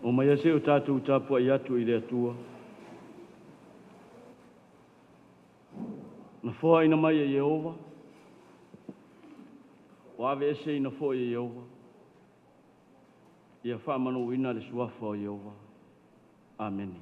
Omaia seʻi o tatou tapuaʻi atu i le Atua. Na foaina mai e Ieova, ua aveeseina foi e Ieova. Ia faamanuina le suafa o Ieova. Amene.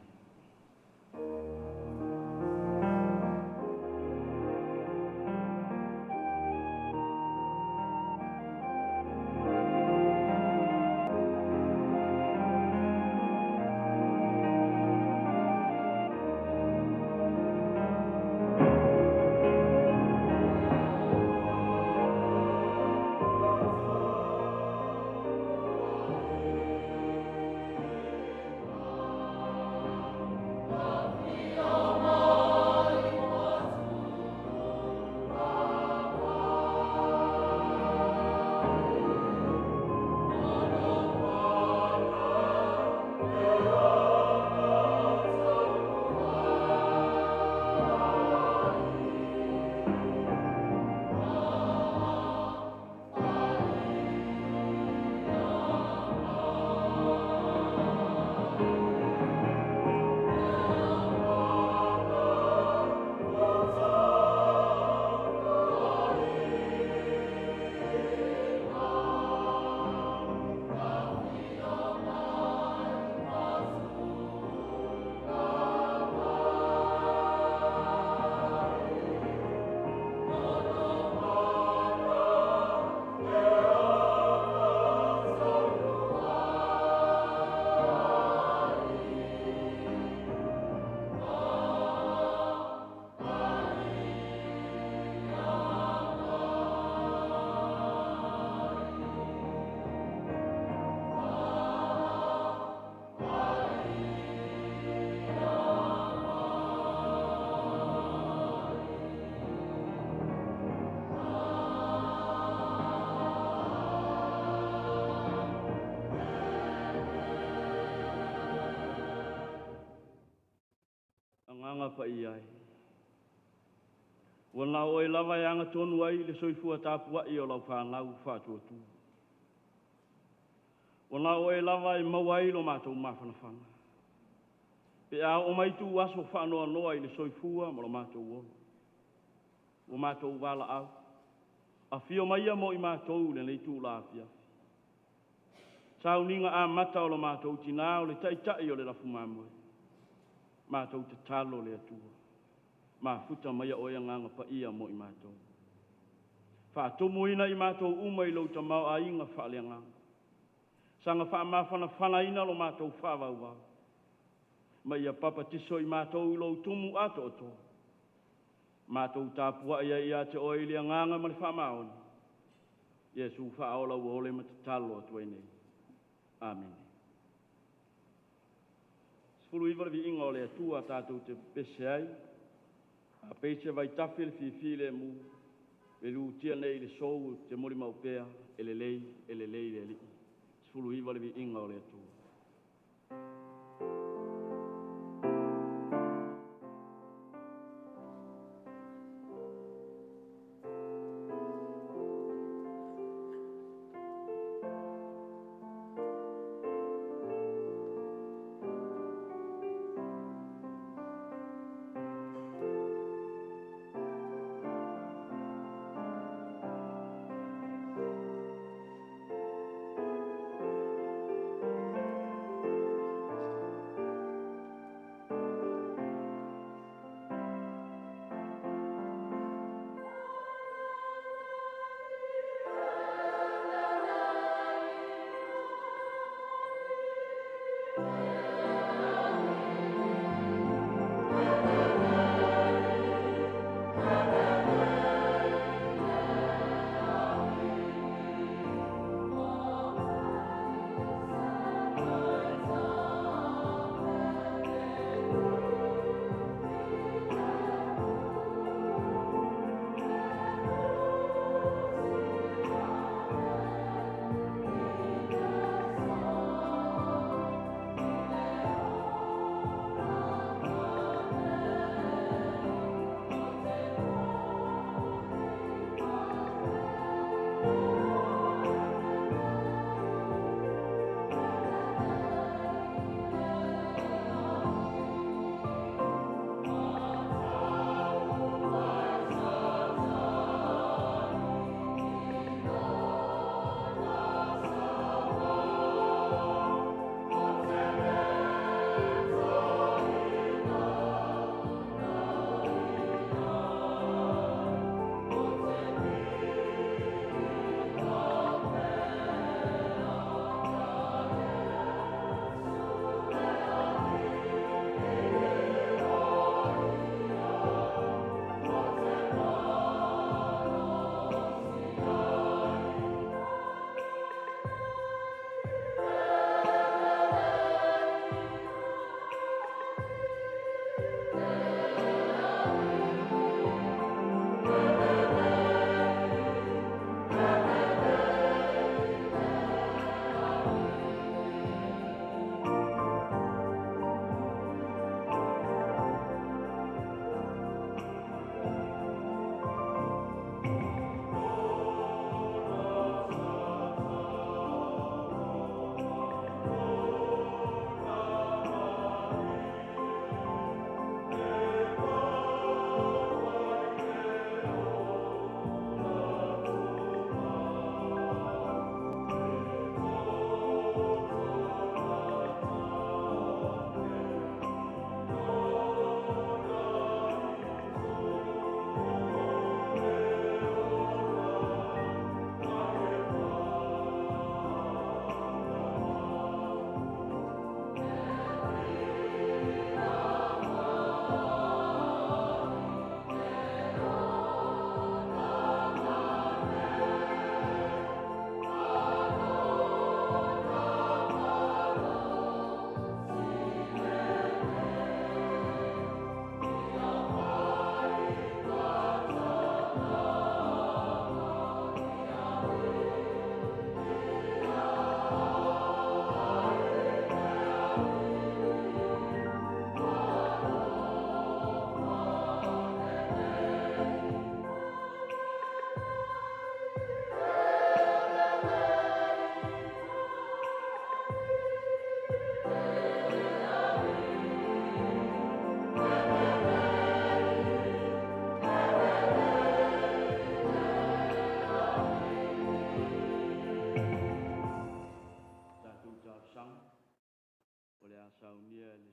Agaga Paia e, ua na o oe lava e agatonu ai le soifua tapuai o lau fanau faatuatua. Ua na o oe lava e maua ai lo matou mafanafana, pe a oo mai ituaso faanoanoa i le soifua ma lo matou ola. Ua matou valaau, afio maia mo i matou i lenei itula afiafi. Sauniga amata o lo matou tinā o le taitai o le lafu mamoe, matou tatalo le Atua, mafuta maia oe Agaga Paia mo i matou. Faatumuina i matou uma i lou tamaoaiga faaleagaga, saga faamafanafanaina lo matou faavauvau, ma ia papatiso i matou i lou tumu atoatoa. Matou tapuai ai ia te oe i le agaga ma le faamaoni, Iesu faaola ua ole ma tatalo atu ai nei. Amene. 19 le viiga o le Atua tatou te pepese ai, a pei se vaitafe le fifilemu, e lutia nei i le sou te molimau pea, e lelei, e lelei le Alii. 19 le viiga o le Atua.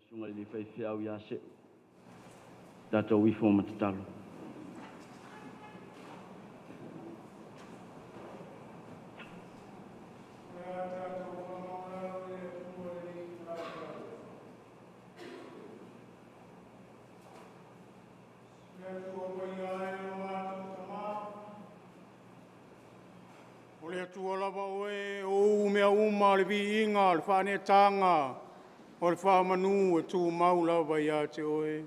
Susuga i le faifeau ia Seu, tatou ifo ma tatalo. O le Atua lava oe, o ou mea uma, o le viiga, o le faaneetaga, o le faamanu e tumau lava ia te oe.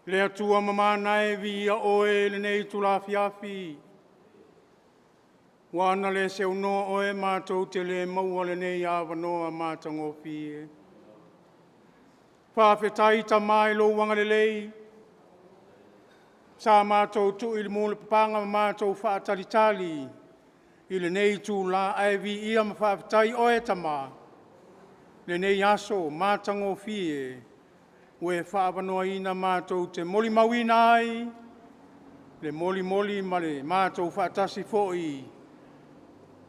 Le Atua mamana e, viia oe i lenei itula afiafi. Ua ana le seunoa oe matou te le maua lenei avanoa matagofie. Faafetai Tama i lou agalelei, sa matou tuu i limu o le papaga ma matou faatalitali i lenei itula, ae viia ma faafetai oe Tama, lenei aso matagofie ua e faaavanoaina matou te molimauina ai le molimoli ma le matou faatasi foi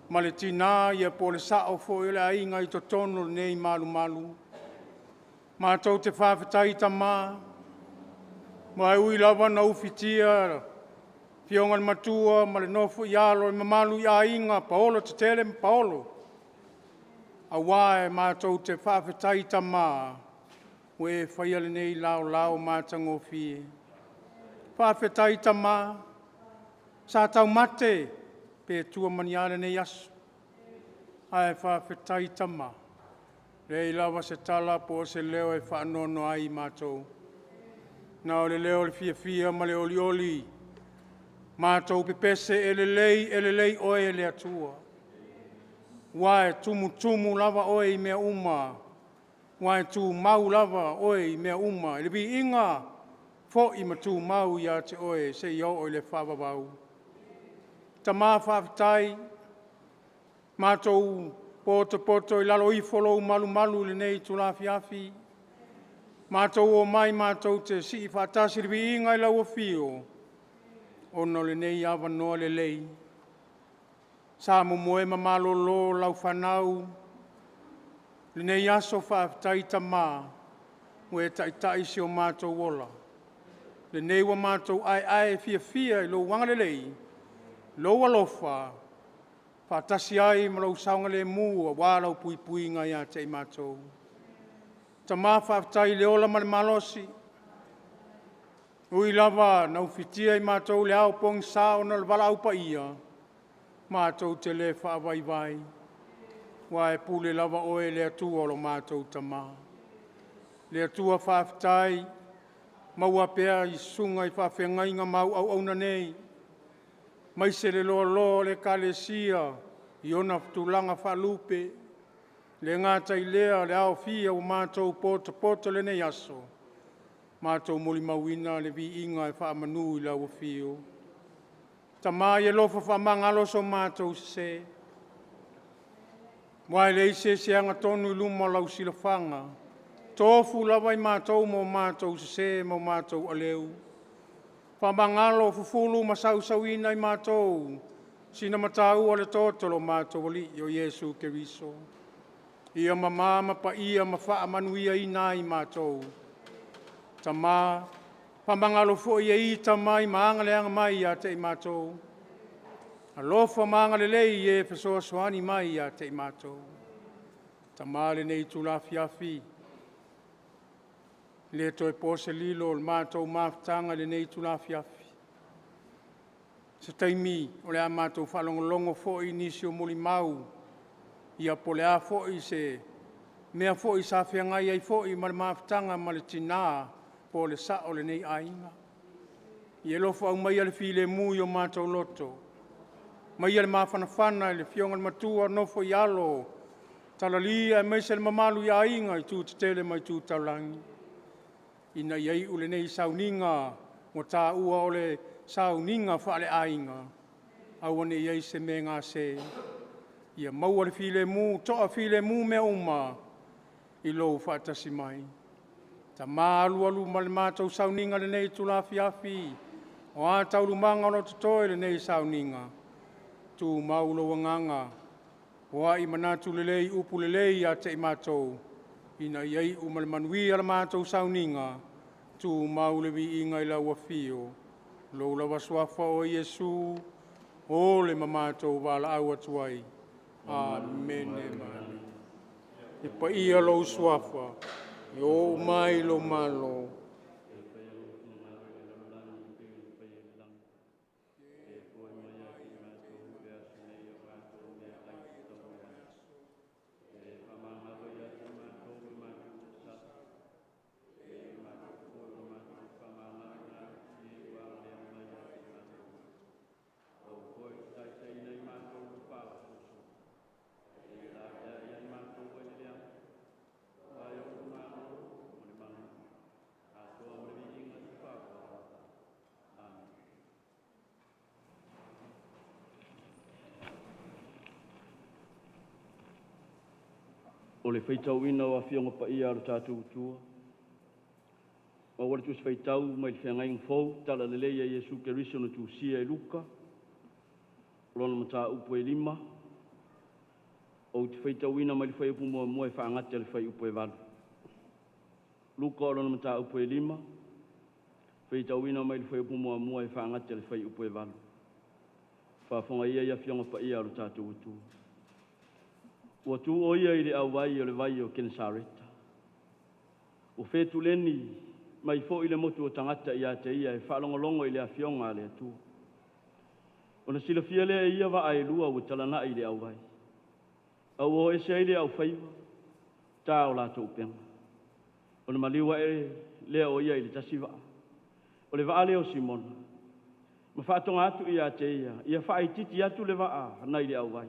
ma le tina po o le sao foi o le aiga i totonu o lenei malumalu. Matou te faafetai Tama, ma e ui lava ina ufitia le afioga i le Matua ma le nofo a alo le mamalu i aiga paolo tetele ma paolo, aua e matou te faafetai Tama, ua e faia lenei laolao matagofie. Faafetai Tama, sa taumate pe tua ma ni a lenei aso, ae faafetai Tama, e leai lava se tala po o se leo e faanoano ai matou, na o le leo o le fiafia ma le olioli, matou pepese e lelei, e lelei oe le Atua, aua e tumutumu lava oe i mea uma, aua e tumau lava oe i mea uma, i le viiga foi ma tumau ia te oe seia oo i le faavavau. Tama faafetai, matou potopoto i lalo ifo o lou malumalu i lenei itula afiafi, matou omai matou te sii faatasi le viiga i lau afio, ona o lenei avanoa lelei. Sa momoe ma malolo lau fanau i lenei aso, faafetai Tama ua e taitai si o matou ola. Lenei ua matou aeae fiafia i lou agalelei, lou alofa, faatasi ai ma lou saogalemu aua lau puipuiga ia te i matou. Tama faafetai i le ola ma le malosi, e ui lava ina ufitia i matou i le ao pogisa ona o le valaau paia, matou te le faavaivai, aua e pule lava oe le Atua o lo matou Tama. Le Atua faafetai, maua pea i susuga i faafeagaiga ma au auauna nei, aemaise le loaloa o le Ekalesia i ona tulaga faalupe. E le gata i lea o le aofia ua matou potopoto i lenei aso, matou molimauina le viiga e faamanu i lau afio. Tama ia alofa faamagalo so matou sese, aua e leai se isi e agatonu i luma o lau silafaga, e tofu lava i matou ma o matou sese ma o matou aleu. Faamagalo, fufulu ma sausauina i matou sina mataua o le toto o lo matou Alii o Iesu Keriso. Ia mama ma paia ma faamanuiaina ai matou. Tama, faamagalo foi e ita mai ma aga leaga mai ia te i matou, alofa ma agalelei i e fesoasoani mai ia te i matou. Tama i lenei itula afiafi, e le toe po se lilo i le matou mafutaga i lenei itula afiafi. O se taimi o le a matou faalogologo foi i nisi o molimau, ia po o le a foi se mea foi sa feagai ai foi ma le mafutaga ma le tina po o le sao o lenei aiga. Ia e alofa aumaia le filemu i o matou loto, aumaia le mafanafana i le afioga i le Matua, nofo i alo Talalī aemaise le mamalu i aiga i itu tetele ma itu taulagi, ina ia iu lenei sauniga ua taua o le sauniga faaleaiga, aua ne i i ai se mea e gase, ia maua le filemu, toafilemu mea uma i lou faatasi mai. Tama, alualu ma le matou sauniga i lenei itula afiafi, o a taualumaga o lo o totoe o lenei sauniga, tumau lou agaga, foai manatu lelei, upu lelei ia te i matou. Ina ia iu ma le manuia la matou sauniga, tumau le viiga i lau afio, lou lava suafa o Iesu, o le ma matou valaau atu ai. Amene. E paia lou suafa, e oo mai lou malo. O le faitauina o Afioga Paia a lo tatou Atua, maua le tusi faitau mai le Feagaiga Fou, Talalelei a Iesu Keriso na tusia e Luka, lona mataupu e 5. Ou te faitauina mai le fuaiupu muamua e faagata i le fuaiupu e 8. Luka o lona mataupu e 5, faitauina mai le fuaiupu muamua e faagata i le fuaiupu e 8. Faafofoga ia i Afioga Paia a lo tatou Atua. Ua tu o ia i le auai o le vai o Kenesareta. Ua fetuleni mai foi le motu o tagata ia te ia e faalogologo i le Afioga a le Atua. Ona silafia lea e ia vaa e lua ua talanai i le auvai, a ua o ese ai le aufaiva, ta o latou upega. Ona maliu ae lea o ia i le tasi vaa, o le vaa lea o Simona, ma faatoga atu ia te ia, ia faaitiiti atu le vaa nai le auvai.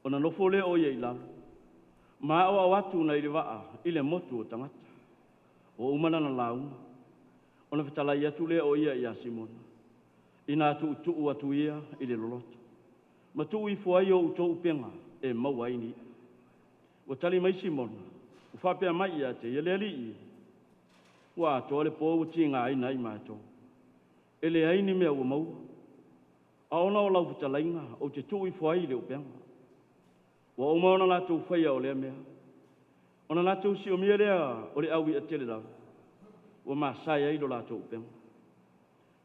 Ona nofo lea o ia i lalo, ma aoao atu nai le vaa i le motu o tagata. Ua uma lana lauga, ona fetalai atu lea o ia ia Simona, ina tuutuu atu ia i le loloto, ma tuu ifo ai o outou upega e maua ai ni i'a. Ua tali mai Simona, ua faapea mai ia te ia, le Alii, ua atoa le po ua tigaina ai matou, e leai ni mea ua maua, a ona o lau fetalaiga ou te tuu ifo ai le upega. Ua uma ona latou faia o lea mea, ona latou siomia lea o le au i'a tele lava, ua masae ai lo latou upega.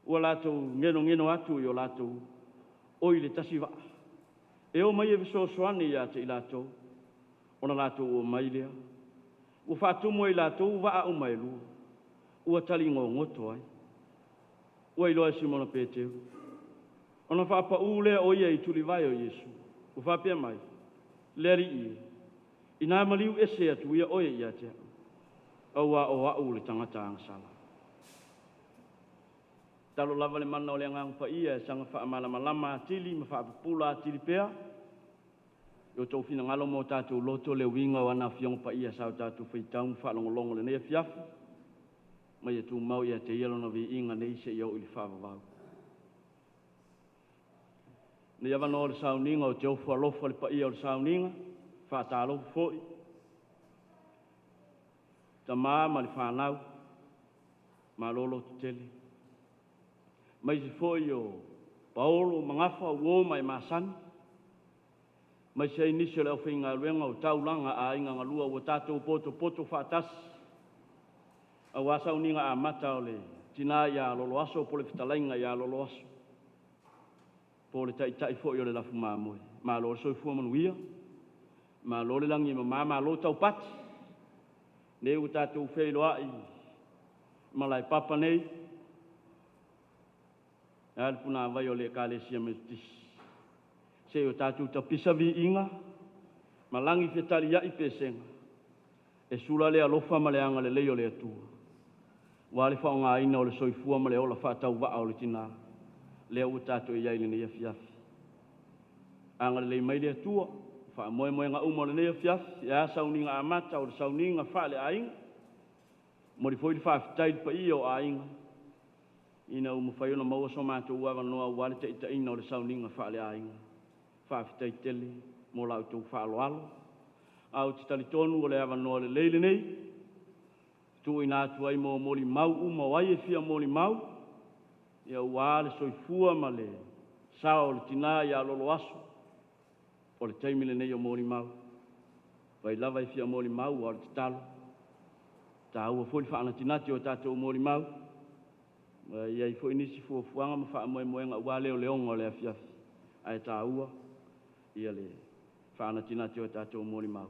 Ua latou genogeno atu i o latou oi le tasi vaa, e o mai e fesoasoani ia te i latou, ona latou o mai lea. Ua faatumu e i latou vaa uma e lua, ua taligogoto ai. Ua iloa e Simona Peteru, ona faapau lea o ia i tulivae o Iesu, ua faapea mai, Le Alii e, ina maliu ese atu ia oe ia te a'u, auā o a'u le tagata agasala. Talo lava le mana o le Agaga Paia e saga faamalamalama atili ma faapupula atili pea i o outou finagalo ma o tatou loto le uiga o ana Afioga Paia sa o tatou faitau ma faalogologo i lenei afiafi, ma ia tumau ia te ia Lona viiga nei seia oo i le faavavau. Lenei avanoa o le sauniga, ou te ofo alofa i le paia o le sauniga, e faatalofa foi, tama ma le fanau, malo lototele, aemaise foi o paolo ma gafa, uo ma e masani, aemaise ai nisi o le aufaigaluega o taulaga a aiga galua ua tatou potopoto faatasi aua sauniga amata o le tina ia Loloaso po o le fetalaiga ia Loloaso, po o le taitai foi o le lafu mamoe. Malo le soifua manuia, malo le lagi e mama, malo taupati. O lea ua tatou feiloai i Malaepapa nei, e a le punavai o le Ekalesia Metotisi, se i o tatou tapisa viiga ma lagi fetaliai pesega, e sula le alofa ma le agalelei o le Atua, aua le faaaogaina o le soifua ma le ola faatauvaa o le tina, lea ua tatou i ai i lenei afiafi. Agalelei mai le Atua, faamoemoega uma o lenei afiafi, e a sauniga amata o le sauniga faaleaiga. E momoli foi le faafetai i le paia o aiga ina ua mafai ona maua so matou avanoa aua le taitaiina o le sauniga faaleaiga. Faafetai tele mo la outou faaaloalo, ae ou te talitonu o le avanoa lelei lenei e tuuina atu ai mo molimau uma o ai e fia molimau aua le soifua ma le sao o le tina ia Loloaso. O le taimi lenei o molimau. Vai lava e fia molimau a o le tatalo, taua foi le faanatinati o tatou molimau, ma e i ai foi nisi fuafuaga ma faamoemoega aua leoleoga o le afiafi, ae taua le faanatinati o tatou molimau.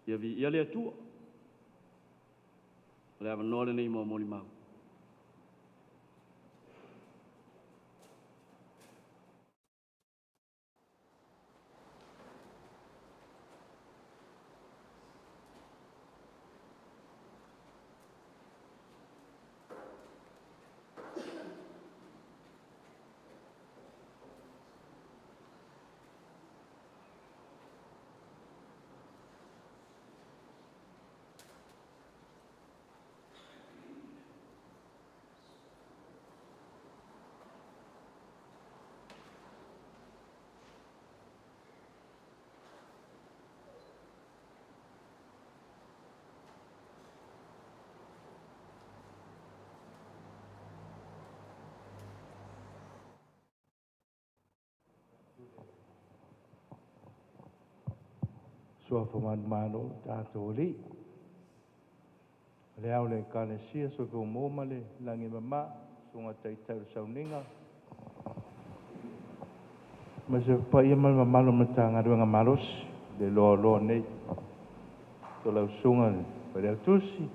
Ia viia le Atua. O le avanoa lenei mo molimau. Suafa manumalo o tatou Alii, o le ao o le Ekalesia Soifua Maua ma le Lagi e Mama, Susuga i le Taitai o le Sauniga, aemaise foi paia ma le mamalu o le Matagaluega malosi le loaloa nei. I lau Susuga i le Failautusi,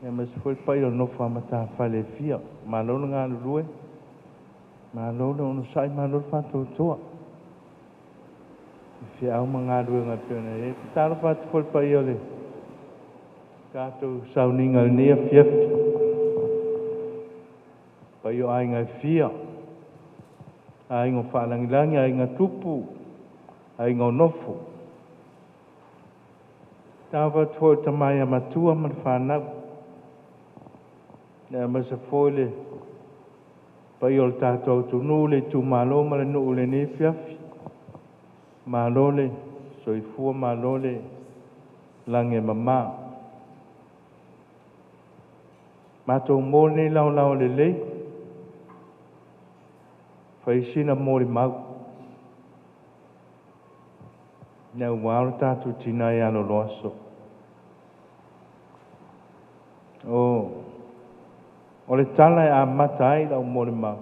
aemaise foi le paia o le nofo a matafale e fia. Malo le galulue, malo le onosai, malo le faatoatoa i feau ma galuega e pei ona i ai. E faatalofa atu foi i le paia o le tatou sauniga i lenei afiafi, le paia o aiga e fia, aiga o Faalagilagi, aiga Tupu, aiga o Nofo. E faatalofa atu foi i le tama ia Matua ma le fanau, aemaise foi le paia o le tatou atunuu, le itumalo ma le nuu i lenei afiafi. Malo le soifua malo le lagi e mama. Matou mo lenei laolao lelei, fai sina molimau aua lo tatou tina ia Loloaso. O le tala e amata ai lau molimau,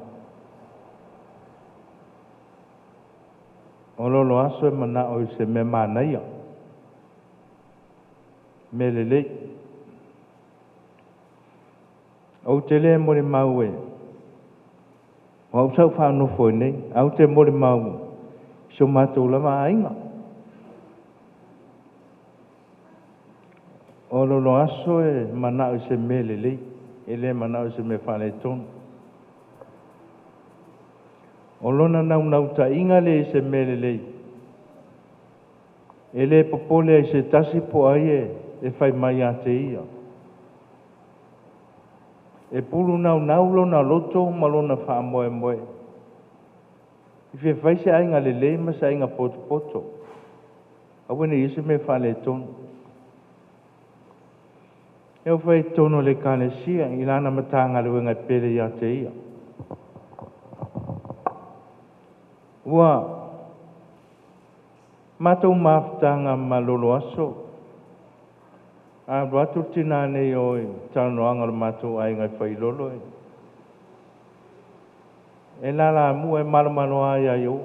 o Loloaso e manao i se mea manaia, mea lelei. Ou te le molimau e o au sa ou faanofo ai nei, ae ou te molimau i si o matou lava aiga. O Loloaso e manao i se mea lelei, e le manao i se mea faaletonu. O lona naunautaiga lea i se mea lelei, e le popole i se tasi po o ai e fai mai ia te ia. E pulu naunau lona loto ma lona faamoemoe e fia fai se aiga lelei ma se aiga potopoto, aua ne i i ai se mea faaletonu. E oo foi i totonu o le Ekalesia i lana Matagaluega e pele ia te ia. Ua matou mafutaga ma Loloaso, a alu atu le tina nei e o i le talanoaga a lo matou aiga i Fuailolo, e lalamua, e malomaloa lava ia i o.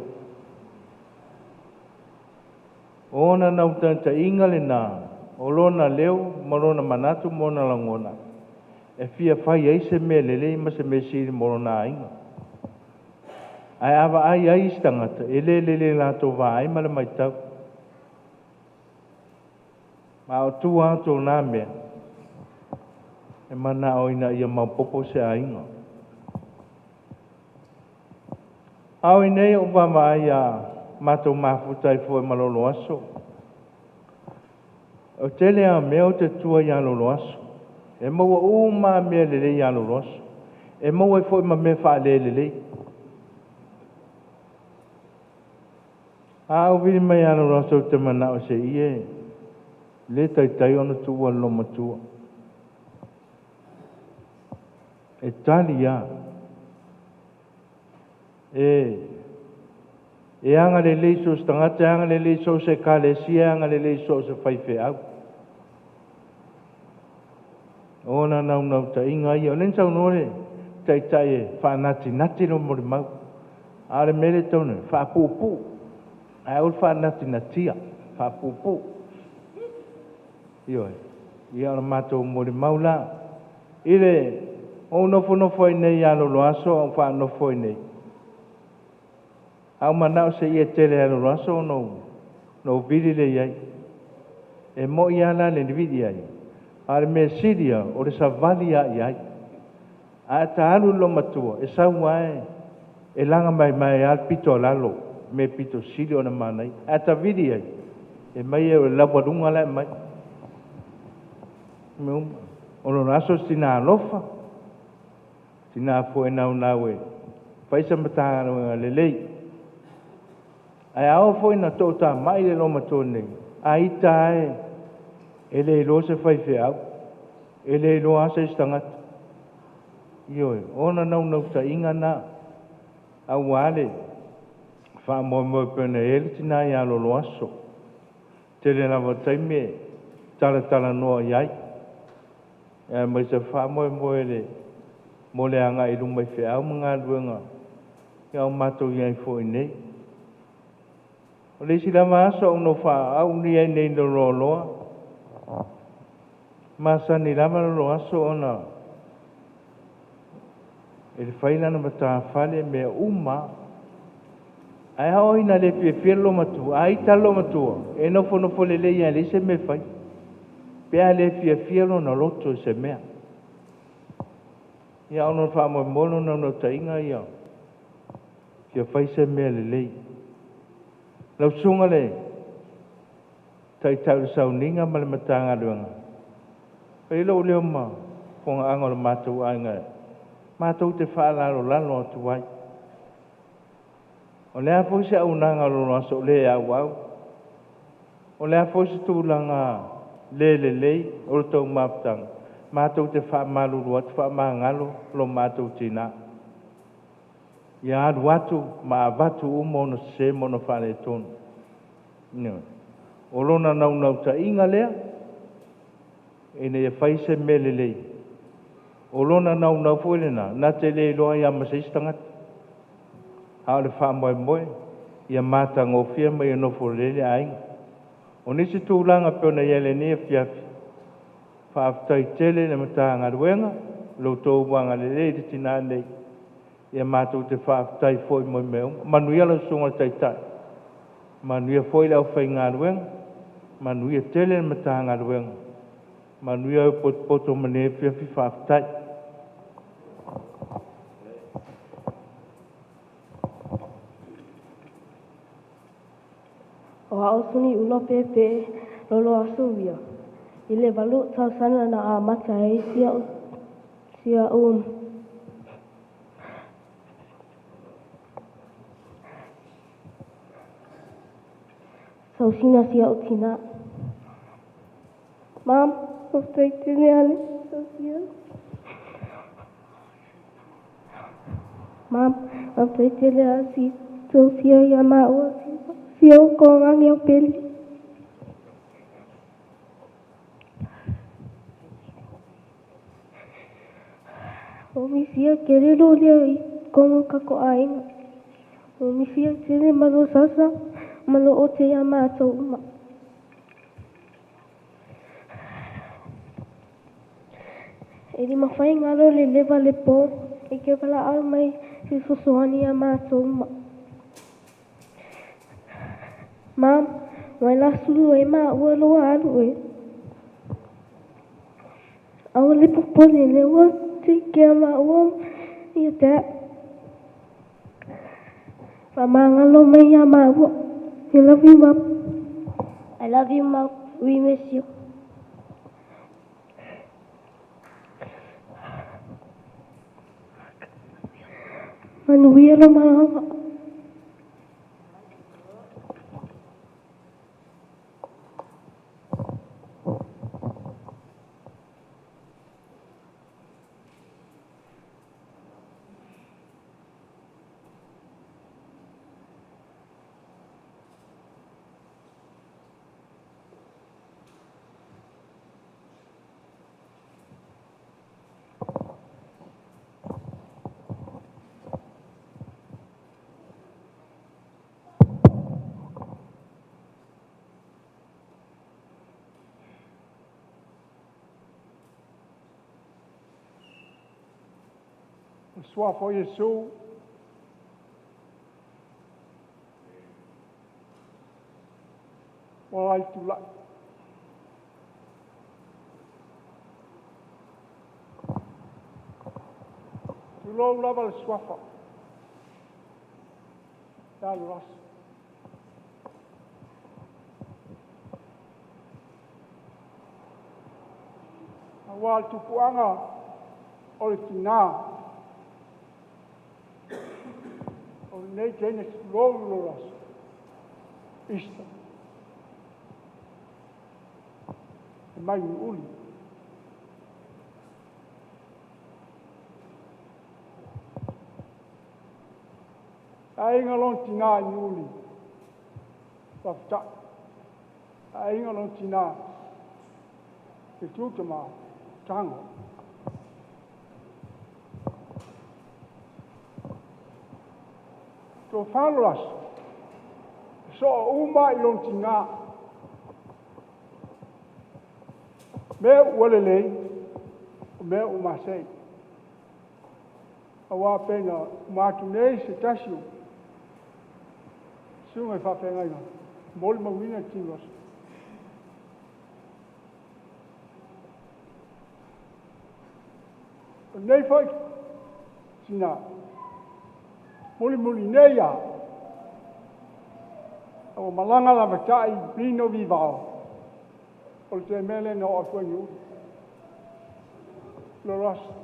O ona naunautaiga lena, o lona leo ma lona manatu ma ona lagona e fia fai ai se mea lelei ma se mea sili mo lona aiga. Ae a vaai i ai isi tagata, e le lelei i le latou vaai ma le matau. A o tua atu o na mea, e manao ina ia maopoopo se aiga. A o i inei ua ou vaavaai ia matou mafuta ai foi ma Loloaso, o le tele lava o mea ou te tua ia Loloaso. E maua uma lava mea lelei ia Loloaso, e maua ai foi ma mea faalelelei. A ou vili mai ia Loloaso ou te manao i se ie, e le taitai ona tuua le loomatua. E tali lava. E E agalelei so se tagata, e agalelei so se ekalesia, e agalelei so se faifeau. O ona naunautaiga ia. O lea na saunoa le Taitai e faanatinati le molimau, a o le mea lea e tatau ona faapuupuu, ae aua le faanatinatia, faapuupuu. Ioe. Ia o le matou molimau la. I le ou nofonofo ai nei ia Loloaso a o faanofo ai nei, a ou manao i se ie tele ia Loloaso ona ou vili lea i ai. E moni lava la le vili i ai, a o le mea sili ia o le savali lava i ai. A ta alu i le loomatua, e sau lava e laga maemae lava le pito a lalo, le mea pito sili ona manaia. Ae a ta vili i ai, e aumai o le laualuga la e aumai. O lona aso o se tina alofa, tina foi e naunau e fai se Matagaluega lelei. Ae a oo foi ina toatamai le loomatua nei, a ita lava e le iloa se faifeau, e le iloa lava se isi tagata. Ioe, o ona naunautaiga na aua le faamoemoe pei ona i ai le tina ia Loloaso. Tele lava o taimi e talatalanoa i ai, aemaise o le faamoemoe mo le agai i luma i feau ma galuega a o matou i ai foi i inei. O le isi lava aso a ou i ai nei i le loaloa, masani lava Loloaso ona e fai lana matafale mea uma lava. Ae a oo ina le fiafia le loomatua, a ita le loomatua, e nofonofo lelei lava e leai se mea e faia, pe a le fiafia lona loto i se mea. Ia ona o le faamoemoe o lona naunautaiga ia fia fai se mea lelei. Lau Susuga i le Taitai o le Sauniga ma le Matagaluega, fai lou leo ma fofogaaga o le matou aiga matou te faalalolalo atu ai. O le a foi se auaunaga a Loloaso o lea e auau, o le a foi se tulaga le lelei o le tou mafutaga, matou te faamalulu atu, faamagalo lo matou tina. Ia alu atu ma avatu uma ona sese ma ona faaletonu. O lona naunautaiga lea, ina ia fai se mea lelei. O lona naunau foi lena, na te le iloa ai lava ma se isi tagata. A o le faamoemoe, ia matagofie ma ia nofo lelei le aiga. O nisi tulaga pei ona i ai lenei afiafi, faafetai tele i le Matagaluega i lo outou agalelei i le tina nei, ia matou te faafetai foi mo mea uma. Manuia lau Susuga i le Taitai, manuia foi le aufaigaluega, manuia tele le Matagaluega, manuia e potopoto ma lenei afiafi. Faafetai. O a'u suniula pēpē Loloaso ia. I le 8 tausaga na amata ai sia'u tausiga sia'u tinā. Mom, faafetai tele a le tausia. Mom, faafetai tele a si tausia ia māua si o koogagi au pele. O misia kele lo lea i kogo kako aiga. O misia tele ma lo sasa ma lo ote ia mātou uma. E le mafai galo le leva le pō e ke valaau mai si fesoasoani ia mātou uma. Mom, ua la sulu e māua loa alu e. Aua le popole le ua take care māua ia dad. Faamagalo mai ia māua. I love you, Mom. I love you, Mom. We miss you. Manuia lo malaga. O suafa o Iesu. Ua ai tulai. Tulou lava le suafa. Le alu aso. Aua le tupuaga o le tinā o lenei teine tulou lou aso, Easter, e mai Nuuuli. Aiga lona tinā i Nuuuli, faafetai. Aiga lona tinā, le tutama, tago. Tofalo aso, so o uma i lona tinā. Mea ua lelei, o mea ua masei. Aua pena uma atu nei se tasi o susuga i faafeagaiga, molimauina le tino aso. O lenei foi tina, mulimuli nei lava, ua malaga lavatai lino vivao, o le mea lea na oo atu ai i Nuuuli. Lolo aso.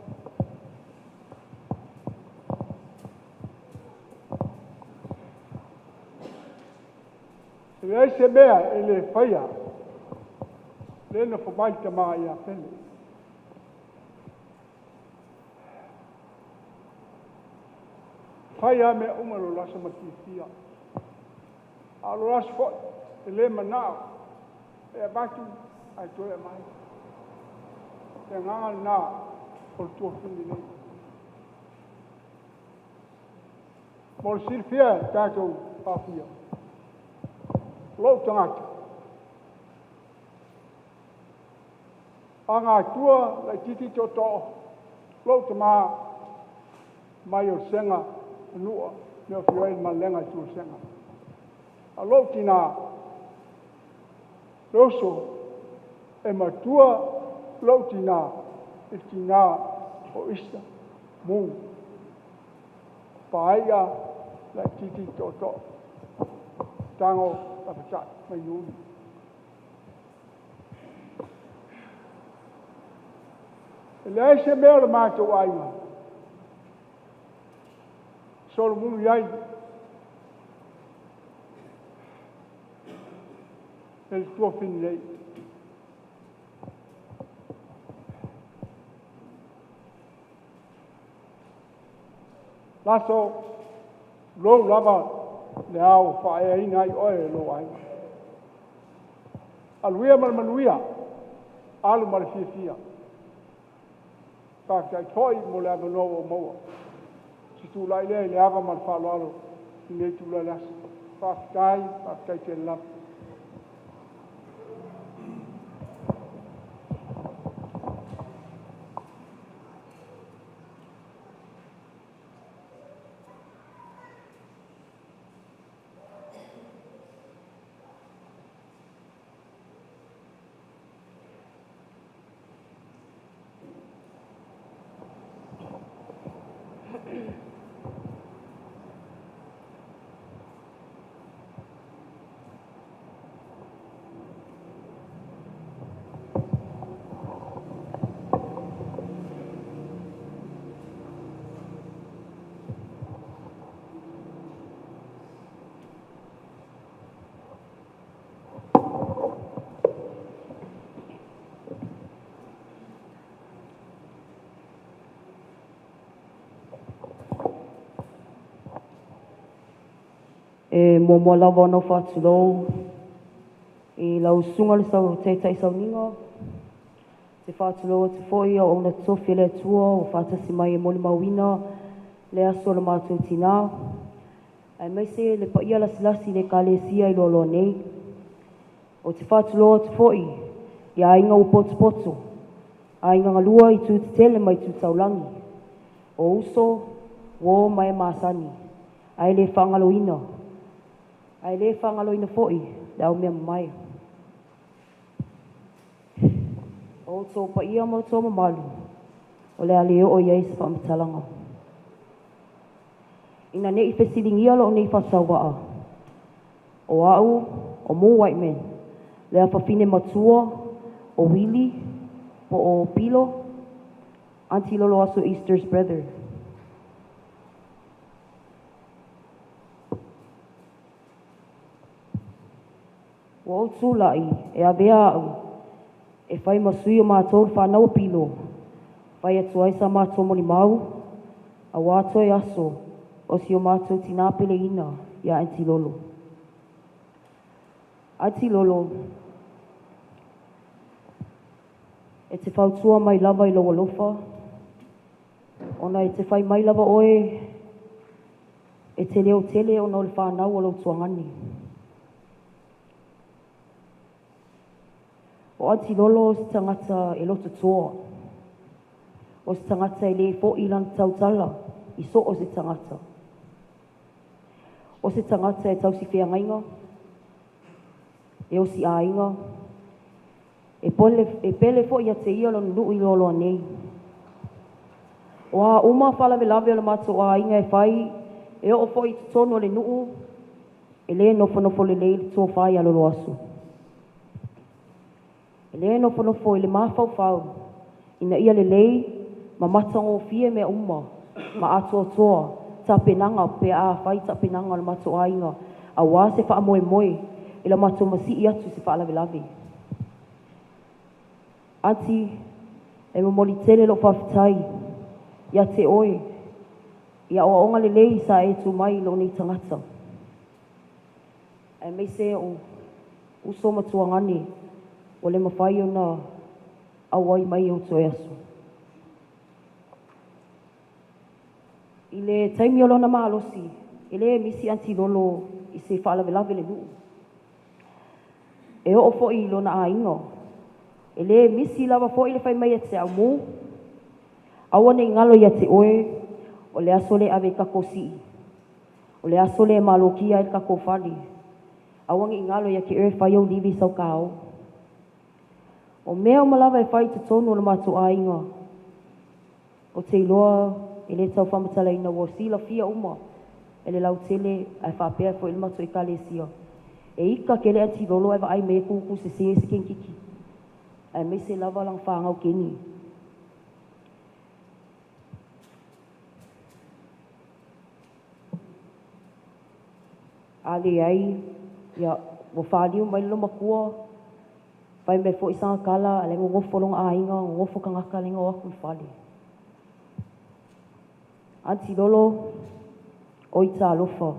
E leai se mea e le faia, le nofo mai tama ia Pele. Fai lava mea uma lolo aso ma le fiafia. A o lolo aso foi, e le manao, e avatu ae toe aumai. Le agaga lena o le tuafafine nei. Mo le silafia e tatou aofia, lou tagata, Agatua laititi tootoo, lou tama mai o Sega, Manua, mea o fio ai le malega i tua o Sega. A lou tina, le uso e matua lou tina, i tina o Isa, mu, paia laititi tootoo, tango lapatai mai nuli. E leai se mea o le matou aiga, solomuli ai e le tuafafine nei. Laso, lou lava le ao faaeaina ai oe e lou aiga. Aluia ma le manuia, alu ma le fiafia. Faafetai foi mo le avanoa ua maua. Se tulai lea i le ava ma le faaaloalo i lenei itula o le aso. Faafetai, faafetai tele lava. E muamua lava ona ou faatulou i lau susuga le taitai sauniga, te faatulou atu foi auauna totofi a le Atua ua faatasi mai e molimauina le aso o le matou tinā, aemaise le paia lasilasi i le Ekalesia i loaloa nei. Ou te faatulou atu foi i aiga ua potopoto, aiga galua i itu tetele ma itu taulagi. O uso, uō ma e masani, ae le faagaloina, ae le faagaloina foi le au mea mamae. O outou paia ma outou mamalu, o le a le oo i ai se faamatalaga. Ina ne i fesiligia lou nei faatauvaa, o au, o Mo Whiteman, le afafine matua o Willie po o Pilo, Aunty Loloaso Easter's brother. Ua ou tulai e avea au e fai ma sui o matou le fanau o Pilo, fai atu ai sa matou molimau, auā toe aso o si o matou tinā peleina ia Aunty Lolo. Aunty Lolo, e te fautua mai lava i lou alofa, ona e te fai mai lava oe e te leotele ona o le fanau a lou tuagane. O Aunty Lolo o se tagata e lototoa, o se tagata e le fo'i lana tautala i so o se tagata. O se tagata e tausi feagaiga, e osi aiga, e pele foi ia te ia lona nuu i loaloa nei. O a uma faalavelave o le matou aiga e fai, e oo foi i totonu o le nuu, e le nofonofo lelei le tofa ia Loloaso. E le nofonofo i le mafaufau ina ia lelei ma matagofie mea uma ma atoatoa tapenaga pe a fai tapenaga o le matou aiga auā se faamoemoe i le matou masii atu i se faalavelave. Aunty, e momoli tele lou faafetai ia te oe i aoaoga lelei sa e tuu mai i lou nei tagata, aemaise o uso ma tuagane ua le mafai ona auai mai i ou toe aso. I le taimi o lona malosi, e le misi Aunty Lolo i se faalavelave i le nuu. E oo foi i lona aiga, e le misi lava foi le fai mai ia te au Mu, aua ne i galo ia te oe, o le aso lea e ave ai takou sii, o le aso lea e malokia ai le takou fale, aua ne i galo ia te oe e fai ou livi i saukāo. O mea uma lava e fai i totonu o le matou aiga, ou te iloa e le tau faamatalaina ua silafia uma e le lautele ae faapea foi le matou ekalesia. E ika tele Aunty Lolo ae vaai mai e tutu sese se teineitiiti, aemaise lava lana fanau teine. A leai, ia, ua faliu mai le loomatua, fai mai foi sana tala, a o la e nonofo lona aiga, nonofo tagata lae na o atu i le fale. Aunty Lolo, oi talofa,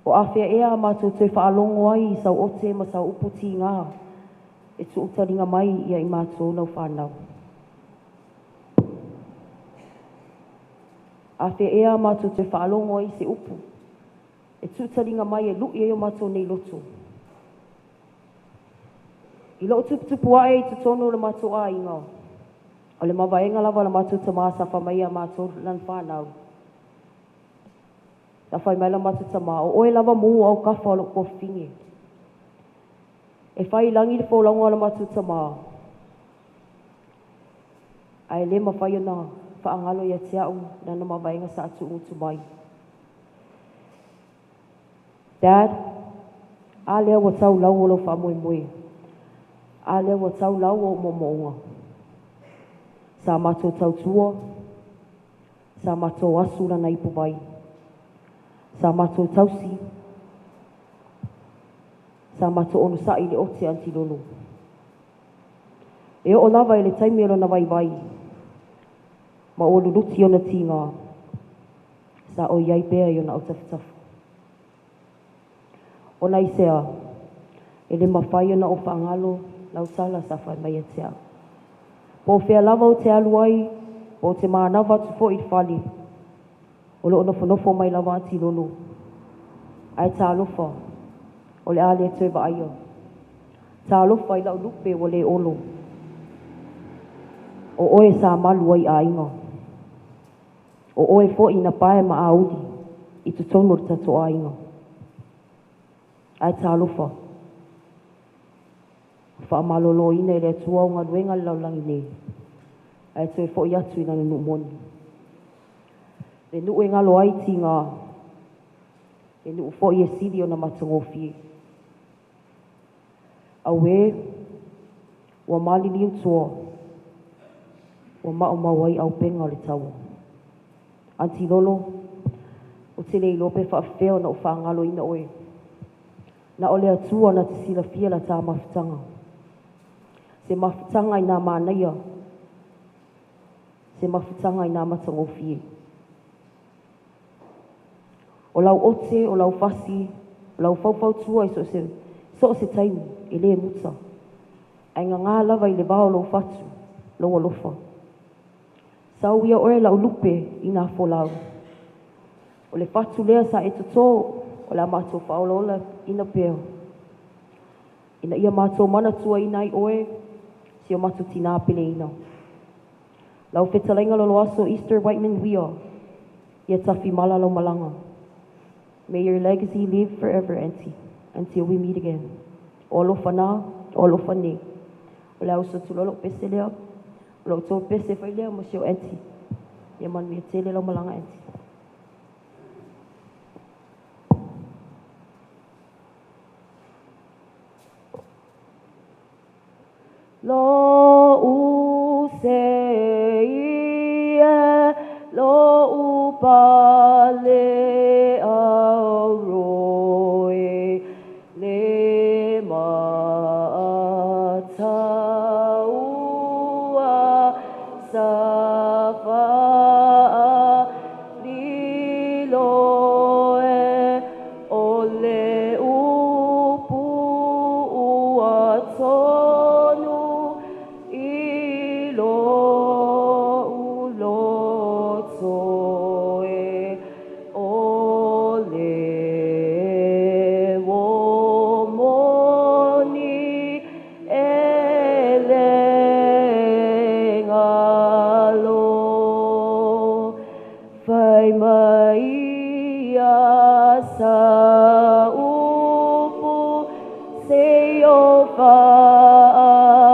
o afea ea a matou toe faalogo ai i sau ote ma sau upu tigā e tuutaliga mai ia i matou lau fanau. Afea ea a matou toe faalogo ai i se upu e tuutaliga mai e lui ai o matou nei loto. I lou tuputupu ae i totonu o le matou aiga, o le mavaega lava a le matou tamā sa fai mai ia matou lana fanau. Sa fai mai la matou tamā, o oe lava Mu o autafa o lou tuafafine. E fai i lagi le folauga o le matou tamā, ae le mafai ona faagalo ia te au lana mavaega sa tuugutu mai. Dad, a lea ua tau lau o lou faamoemoe, a lea ua tau lau o ou moomooga. Sa matou tautua, sa matou asu lana ipuvai, sa matou tausi, sa matou onosai i le ote a Aunty Lolo. E oo lava i le taimi o lona vaivai, ma ua luluti ona tiga, sa oi ai pea i ona autafatafa. Ona aisea, e le mafai ona ou faagalo lau tala sa fai mai ia te au. Po o fea lava ou te alu ai, po o te manava atu foi i le fale, o loo nofonofo mai lava Aunty Lolo. Ae talofa, o le a le toe vaaia. Talofa i lau lupe ua le olo. O oe sa malu ai aiga. O oe fo'i na pae ma auli i totonu o le tatou aiga. Ae talofa, faamaloloina e le Atua au galuega i le lalolagi nei, ae toe fo'i atu i lana nuu moni. Le nuu e galo ai tiga, le nuu fo'i e sili ona matagofie. Auē, ua maliliu toa, ua maumau ai aupega o le taua. Aunty Lolo, ou te le iloa pe faafefea ona ou faagaloina oe. Na o le Atua na te silafia la ta mafutaga. Se mafutaga i nā manaia, se mafutaga i nā matagofie. O lau ote, o lau fasi, o lau faufautua i so o se taimi, e lē muta. Ae gagā lava i le vao o lou fatu, lou alofa. Sau ia oe lau lupe i nā folau. O le fatu lea sa e totō, o le a matou faaolaola ina pea. Ina ia matou manatuaina ai oe, si o matou tinā peleina. Lau fetalaiga Loloaso Easter Whiteman Wia, ia tafimala lau malaga. May your legacy live forever, Auntie, until we meet again. O alofa nā, o alofa nei. O le a usu atu loa lou pese lea, o lou tou pese foi lea ma si o Auntie. Ia manuia tele lau malaga, Auntie. Lo'u sei e lo'u pale auro e le mataua sa faalilo e o le upu ua tonu i lo'u loto e o le uō moni e le galo. Fai mai ia sa upu se i o faalogo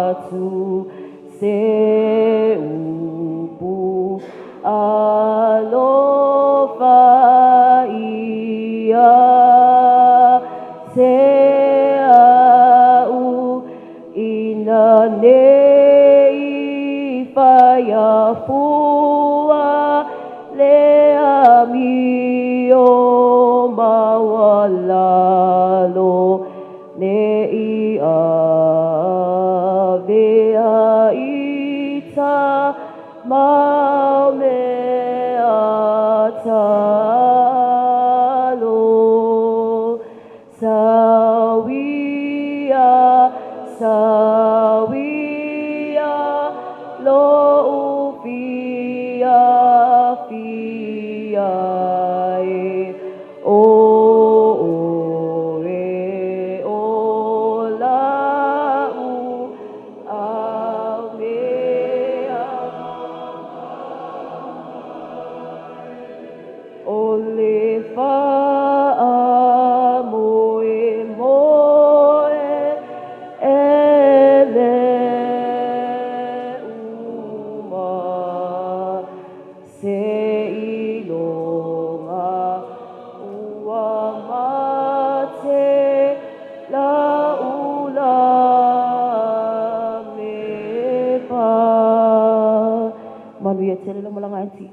atu se upu alofa ia te au ina nei whaia fua le amio maualalo ne i avea i ta mau mea talo. Sauia, sauia, lo'u fia fia e o oe o la'u au mea. O le faamoemoe e le uma se iloga ua mate lau la me pa. Manuia tele lau malaga, Auntie.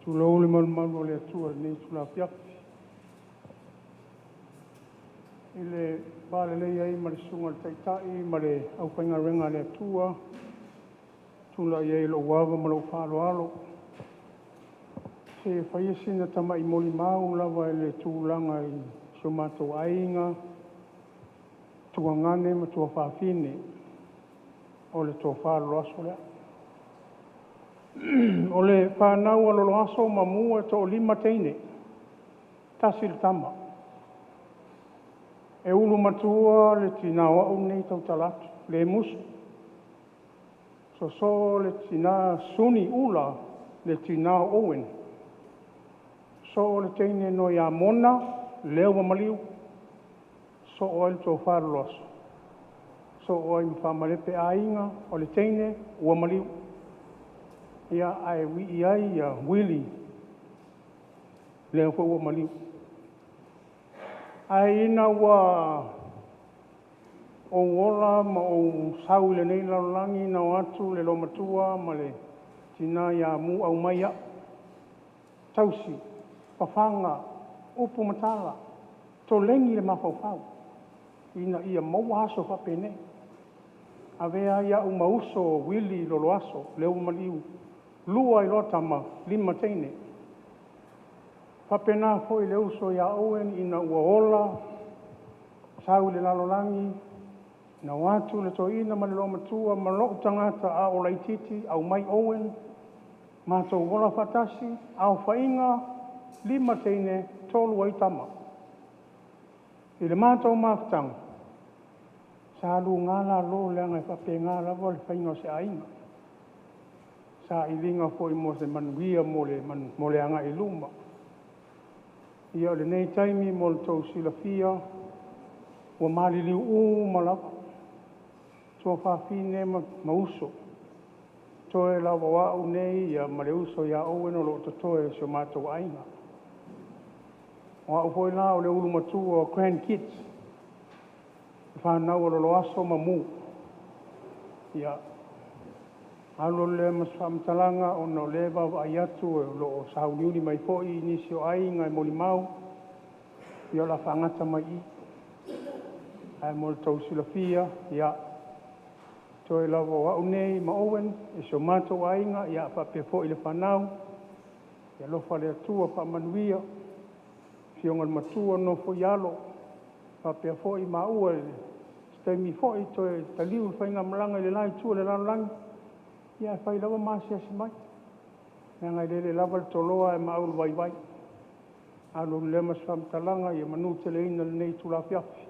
Tulou le malumalu o le Atua i lenei itula afiafi. I le va lelei ai ma le susuga i le Taitai ma le aufaigaluega a le Atua, tulai ai i lou ava ma lou faaaloalo se faia sina tama'i molimau lava i le tulaga i si o matou aiga, tuagane ma tuafafine. O le tofa Loloaso lea. O le fanau a Loloaso ma Mu e toalima teine, tasi le tama. E ulu matua le tina o au nei tautala atu, le musu. Soso le tina Suni Ula le tina o Owen. Soo le teine noi Amona lea ua maliu, soo ai le tofa Loloaso, soo ai ma Faamalepe aiga, o le teine ua maliu. Ia ae wii ai ia Uili lea foi ua maliu. Ae ina ua ou ola ma ou sau i lenei lalolagi na o atu le loomatua ma le tina ia Mu aumai au, tausi, fafaga, upu ma tala, koleni le mafaufau ina ia maua aso faapenei. Avea ai au ma uso o Uili Loloaso lea ua maliu, lua ai loa tama, lima teine. Faapena foi le uso ia Owen ina ua ola sau i le lalolagi, na o atu le toeaina ma le loomatua ma lou tagata a o laitiiti aumai Owen, matou ola faatasi, aofaiga, lima teine, tolu ai tama. I le matou mafutaga, sa luga lalo leaga e faapena lava le faiga o se aiga, sailiga foi mo se manuia mo le agai i luma. Ia o lenei taimi mo le tou silafia, ua maliliu uma lava tuafafine ma uso, toe lava o au nei ma le uso ia Owen o lo o totoe o si o matou aiga. O au foi la o le ulu matua o grandkids, le fanau a Loloaso ma Mu. Ia, alu alu lea ma se faamatalaga ona o lea e vaavaai atu o lo o sauniuni mai foi nisi o aiga e molimau, ia o le a faagata mai i i. Ae mo le tou silafia, ia, toe lava o au nei ma Owen i si o matou aiga faapea foi le fanau, ia alofa le Atua faamanuia i le afioga i le matua le nofo i alo, faapea foi maua i se taimi foi toe taliu le faigamalaga i le la itu o le lalolagi, ae fai lava ma asiasi mai, leaga e lele lava le toloa ae maau i le vaivai. Alu alu lea ma se faamatalaga, ia manuteleina lenei itula afiafi,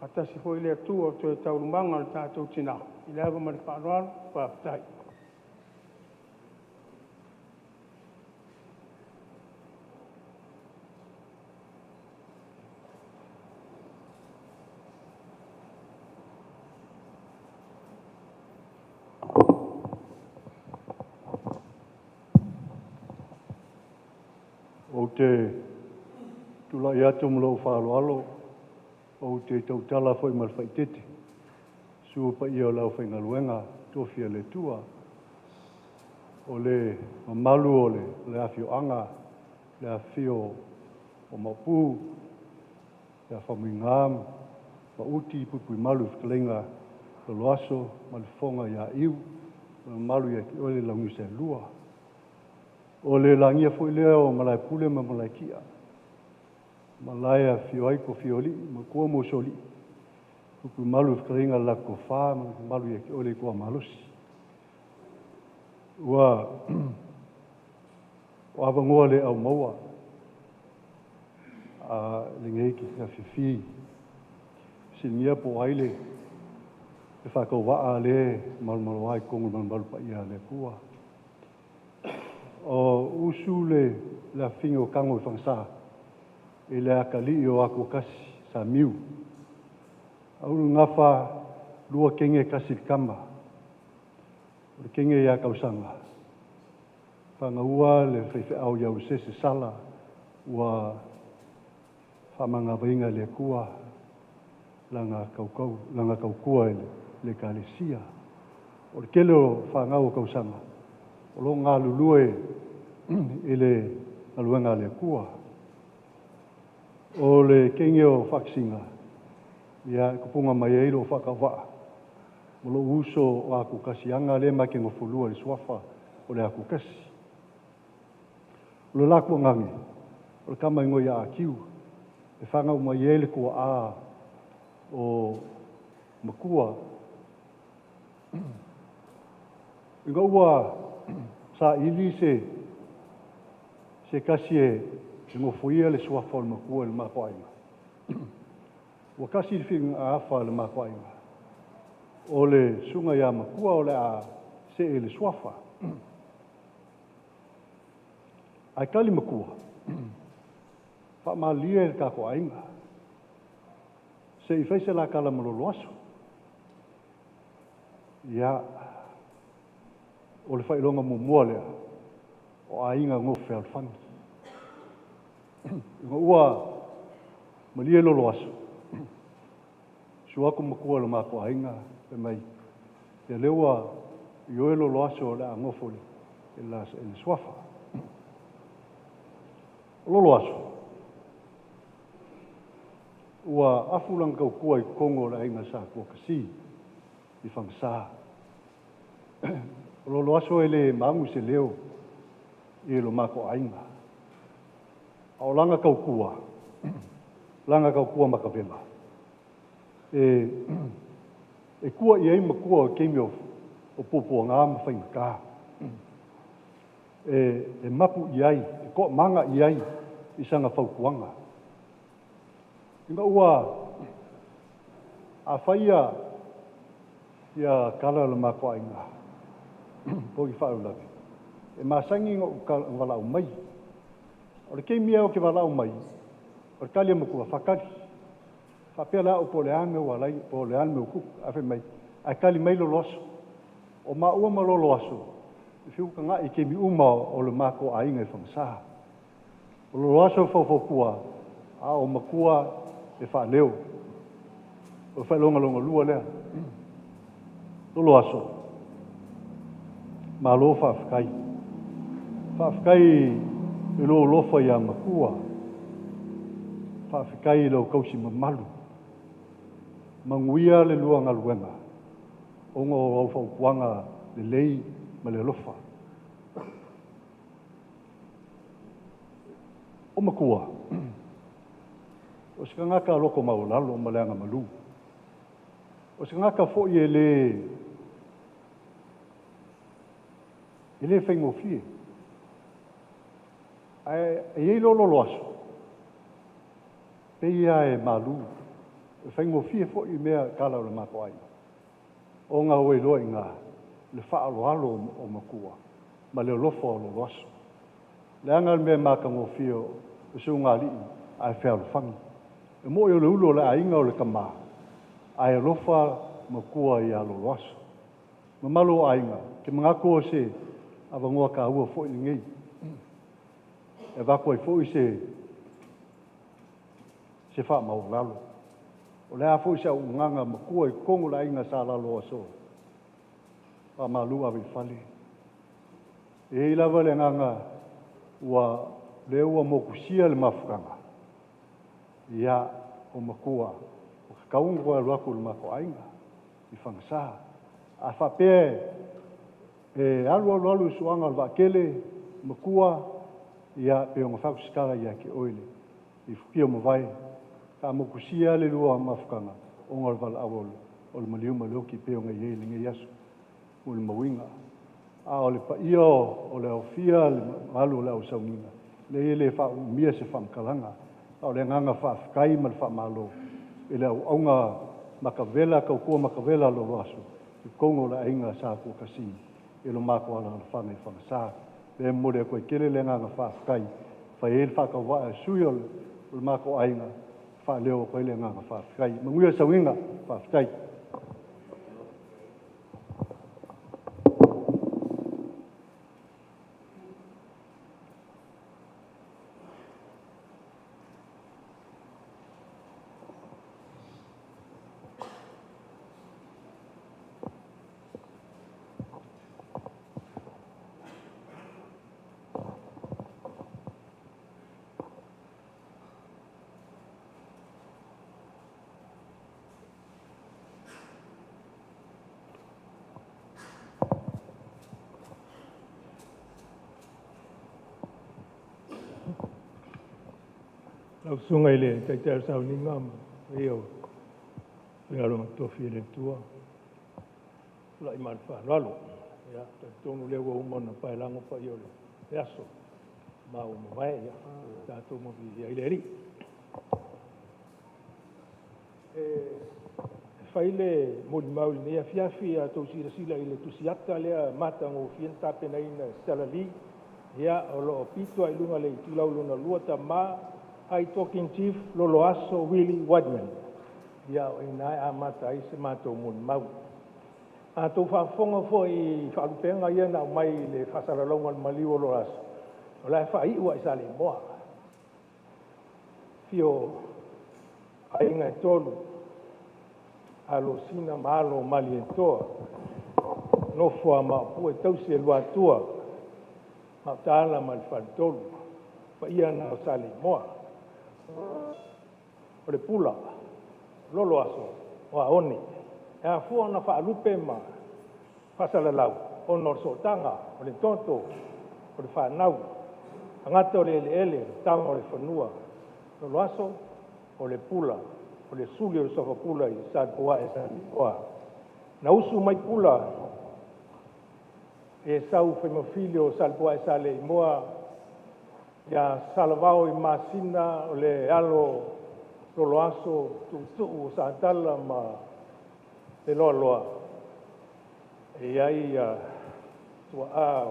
faatasi foi le Atua i toe taualumaga o le tatou tina. I le ava ma le faaaloalo, faafetai. Ou te tulai atu ma lou faaaloalo, ou te tautala foi ma le faaeteete, susu le paia o le aufaigaluega totofi a le Atua, o le mamalu o le afioaga, le afifio o Maopu, ia Faumuina ma Uti, Puipuimalu le fetalaiga Loloaso ma le Fofoga ia Iu, le mamalu ia te oe le Launiusealua. O le lagia foi lea o Malaepule ma Malaetia, malae e afifio ai Tofi o Alii, Matua ma Usoalii, Puipuimalu le fetalaiga le la Tofa ma le mamalu ia te oe le Itua Malosi. Ua o avanoa le au maua a lenei afiafi, fesiligia po o ai le faatauvaa lea e malomaloa i totonu o le malumalu paia a le Atua. O usu le afafine o Tano i Fagasa i le atalii o Atuatasi Samiu. Aulu gafa lua teine tasi le tama, o le teine ia Tausaga, fangaua le faifeau ia Usese Sala ua faamagavaina e le Atua lana tautau, lana tautua i le Ekalesia. O le tele o fanau o Tausaga o lo o galulue i le galuega a le Atua. O le teine o Faafesina, ia e tupuga mai ai lou faatauvaa ma lou uso o Atuatasi Aga lea ma te nofolua i le suafa o le Atuatasi. O le latou gage, o le tama igoa ia Atiu, e fanau mai ai le tuaa o Matua. Ina ua saili se tasi e nofoia le suafa o le matua i le matou aiga. Ua tasi le filiga-afa a le matou aiga, o le susuga ia Matua o le a see i le suafa. Ae tali matua, faamalie le tatou aiga, se i fai se la tala ma Loloaso. Ia, o le faailoga muamua lea o aiga nofo fealofani. Ina ua malie Loloaso, susu atu matua o le matou aiga, fai mai, ia lea ua ioe Loloaso o le a nofo i le suafa. O Loloaso, ua afu lana tautua i totonu o le aiga sa Tuakasi i Fagasa. O Loloaso e le magu se leo i lo matou aiga. A o lana tautua, lana tautua matavela, e tua i ai matua o taimi o puapuaga ma faigata. E mapu i ai, e toamaga i ai i sana fautuaga. Ina ua afaia ia tala o le matou aiga, po o ni faalavelave, e masani ona ou valaau mai. O le taimi lava ou te valaau mai, o le tali a matua, faatali. Faapea la au po o le a le mea ua alai, po o le a le mea ua tupu. Ae fai mai, ae tali mai Loloaso. O maua ma Loloaso, e feutagai i taimi uma o le matou aiga i Fagasa. O Loloaso e faufautua, a o matua e faaleo. O le faailoga lua lea. Loloaso, malo faafetai. Faafetai i lou alofa ia matua. Faafetai i lau tausi mamalu. Manuia le lua galuega, ona o au fautuaga lelei ma le alofa. O matua, o se tagata loto maualalo ma le agamalu. O se tagata foi e le faigofie. Ae e i ai le Loloaso, pei lava e malu, e faigofie foi mea tala o le matou aiga. Ona ua iloa i ina le faaaloalo o matua ma le alofa o Loloaso. Leaga le mea matagofie o susuga alii ae fealofani. E moi o le ulu o le aiga o le tama, ae alofa matua ia Loloaso. Mamalu o aiga, ke manatu o se avanoa tāua foi lenei. E avatu ai foi se faamaualalo. O le a foi se auaunaga matua i totonu o le aiga sa Laloaso, faamalu ave i fale. E i ai lava le agaga ua lea ua motusia le mafutaga, ia, o matua, o tatau ona toe alu atu i le matou aiga, i Fagasa. A faapea e alu alu alu i suaga o le vaatele, matua, ia, pe ona fai atu se tala ia te oe i futia ua mavae, sa motusia le lua mafutaga, ona o le valaau o le maliu ma le oti pei ona i ai lenei aso, mo le mauiga. A o le paia o le aofia le mamalu o le au sauniga, leai e le faaumia se faamatalaga. A o le agaga faafetai ma le faamalo i le auauna matavela, tautua matavela a Loloaso, i totonu o le aiga sa Tuakasi, i lo matou alaalafaga i Fagasa. E momoli atu ai tele le agaga faafetai, fai ai le faatauvaa e sui o le matou aiga, faaleo atu ai le agaga faafetai. Manuia le sauniga, faafetai. Lau susuga i le Taitai o le Sauniga ma le paia o aufaigaluega totofi a le Atua. Tulai ma le faaaloalo. Ia, talitonu lea ua uma ona paelago paia o le aso ma ua mavae, ia, tatou ma viia ai le Alii. E fai le molimau i lenei afiafi, a outou silasila i le tusiata lea matagofie na tapenaina e Stella Lee, ia, o lo o pito i luga le itulau lona lua, tama, High Talking Chief Loloaso Willie Whiteman. Ia, o i ina e amata ai se matou molimau. A outou faafofoga foi i faalupega ia na aumai i le faasalalauga o le maliu o Loloaso, o la e faaiu lava i Saleimoa. Afio aiga e tolu, Alosina ma Alo o Malietoa, nofo a Maopu e tausi e Luatua, Gautaala ma le Faletolu, paia na o Saleimoa. O le pula, Loloaso o Aone, e afua ona faalupe ma faasalalau, ona o le sootaga, o le toto, o le fanau, tagata o le eleele, tama o le fanua. Loloaso o le pula, o le suli o le sofapula i Salepoai Saleimoa. Na usu mai pula e sau faimafili o Salepoai Saleimoa ia Salavao i masina o le alo Loloaso tuutuu o Satala ma le Loaloa, e i ai tuaa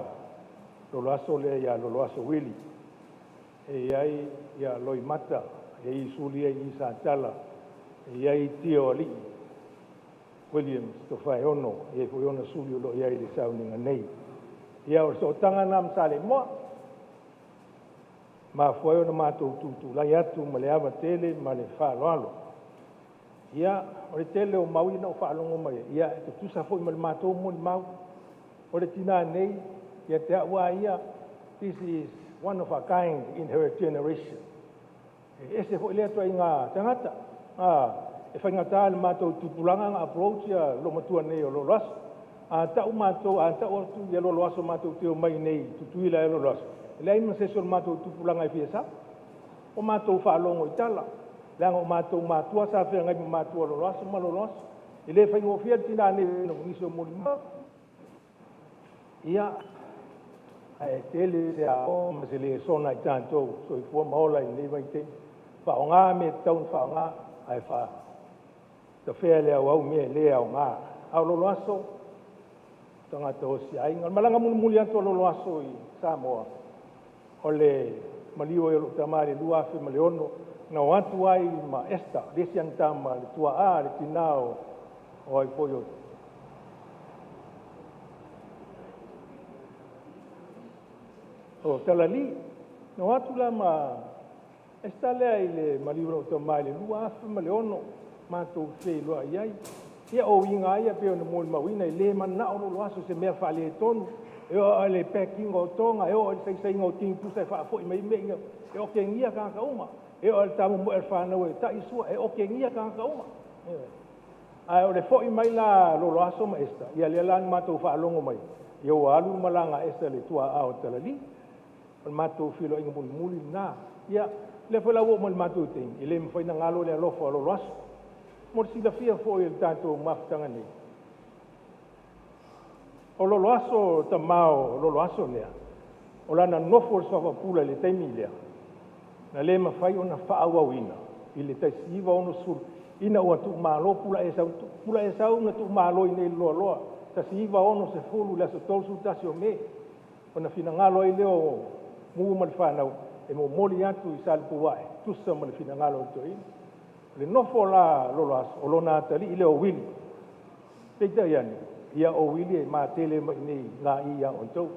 Loloaso lea ia Loloaso Wili, e i ai ia Loimata, e i ai Sulia i Satala, e i ai Tio Alii, Williams Tofaeono, e i ai foi ona suli o lo o i ai i le sauniga nei. Ia o le sootaga lena ma Saleimoa, mafua ai ona matou tutulai atu ma le ava tele ma le faaaloalo. Ia, o le tele o mau ia na ou faalogo mai ai, ia e tutusa foi ma le matou molimau. O le tina nei, ia te au lava ia, this is one of a kind in her generation. E ese foi lea ituaiga tagata. E faigata i le matou tupulaga ona approach ia loomatua nei o Loloaso. A tau matou, a tau atu ia Loloaso matou te omai nei i Tutuila e Loloaso, e leai ma se isi o le matou tupulaga e fia sau. O matou faalogo i tala, leaga o matou matua sa feagai ma matua Loloaso ma Loloaso. E le faigofie le tina nei i nisi o molimau. Ia, ae tele se aoga ma se lesona i tatou soifua ma ola i lenei vaitaimi. Faaaoga mea e tatau ona faaaoga, ae faatafea le auau mea e le aoga. A o Loloaso, tagata o aiga. O le malaga mulimuli atu a Loloaso i Samoa, o le maliu ai o lou tama i le 2006, na o atu ai ma Esther, le isi ana le tuaa, le tina o ai foi o Talali. Na o atu la ma Esther lea i le maliu o lou tama i le 2006, matou feiloai ai. Ia o uiga lava ia pei ona molimauina, e le manao Loloaso i se mea faaletonu, e oo lava i le packing o toga, e oo i le saisaiga o tinipusa e faafoi mai mea ia, e okegia tagata uma. E oo lava i le tamomoe o le fanau e tai sua, e okegia tagata uma. Ae o le foi mai la a Loloaso ma Esther, ia lea la na matou faalogo mai, ia ua alu le malaga a Esther i le tuaa o Talali. O le matou feiloaiga mulimuli lena. Ia, lea foi la ua oo mai i le matou taimi, e le mafai ona galo le alofa o Loloaso. Mo le silafia foi e le tatou mafutaga nei, o Loloaso, tama o Loloaso lea, o lana nofo i le soafa pula i le taimi lea, na le mafai ona faaauauina i le 1960 ina ua tuumalo Pulaesau. Pulaesau na tuumalo i inei i le Loaloa 1960 i le aso 31 o Me, ona finagalo ai lea o Mu ma le fanau e momoli atu i Salepouae, tusa ma le finagalo o le toeaina. O le nofo la a Loloaso, o lona atalii lea o Uili. Peitai ane, ia o Uili e matele mai i inei i ia outou.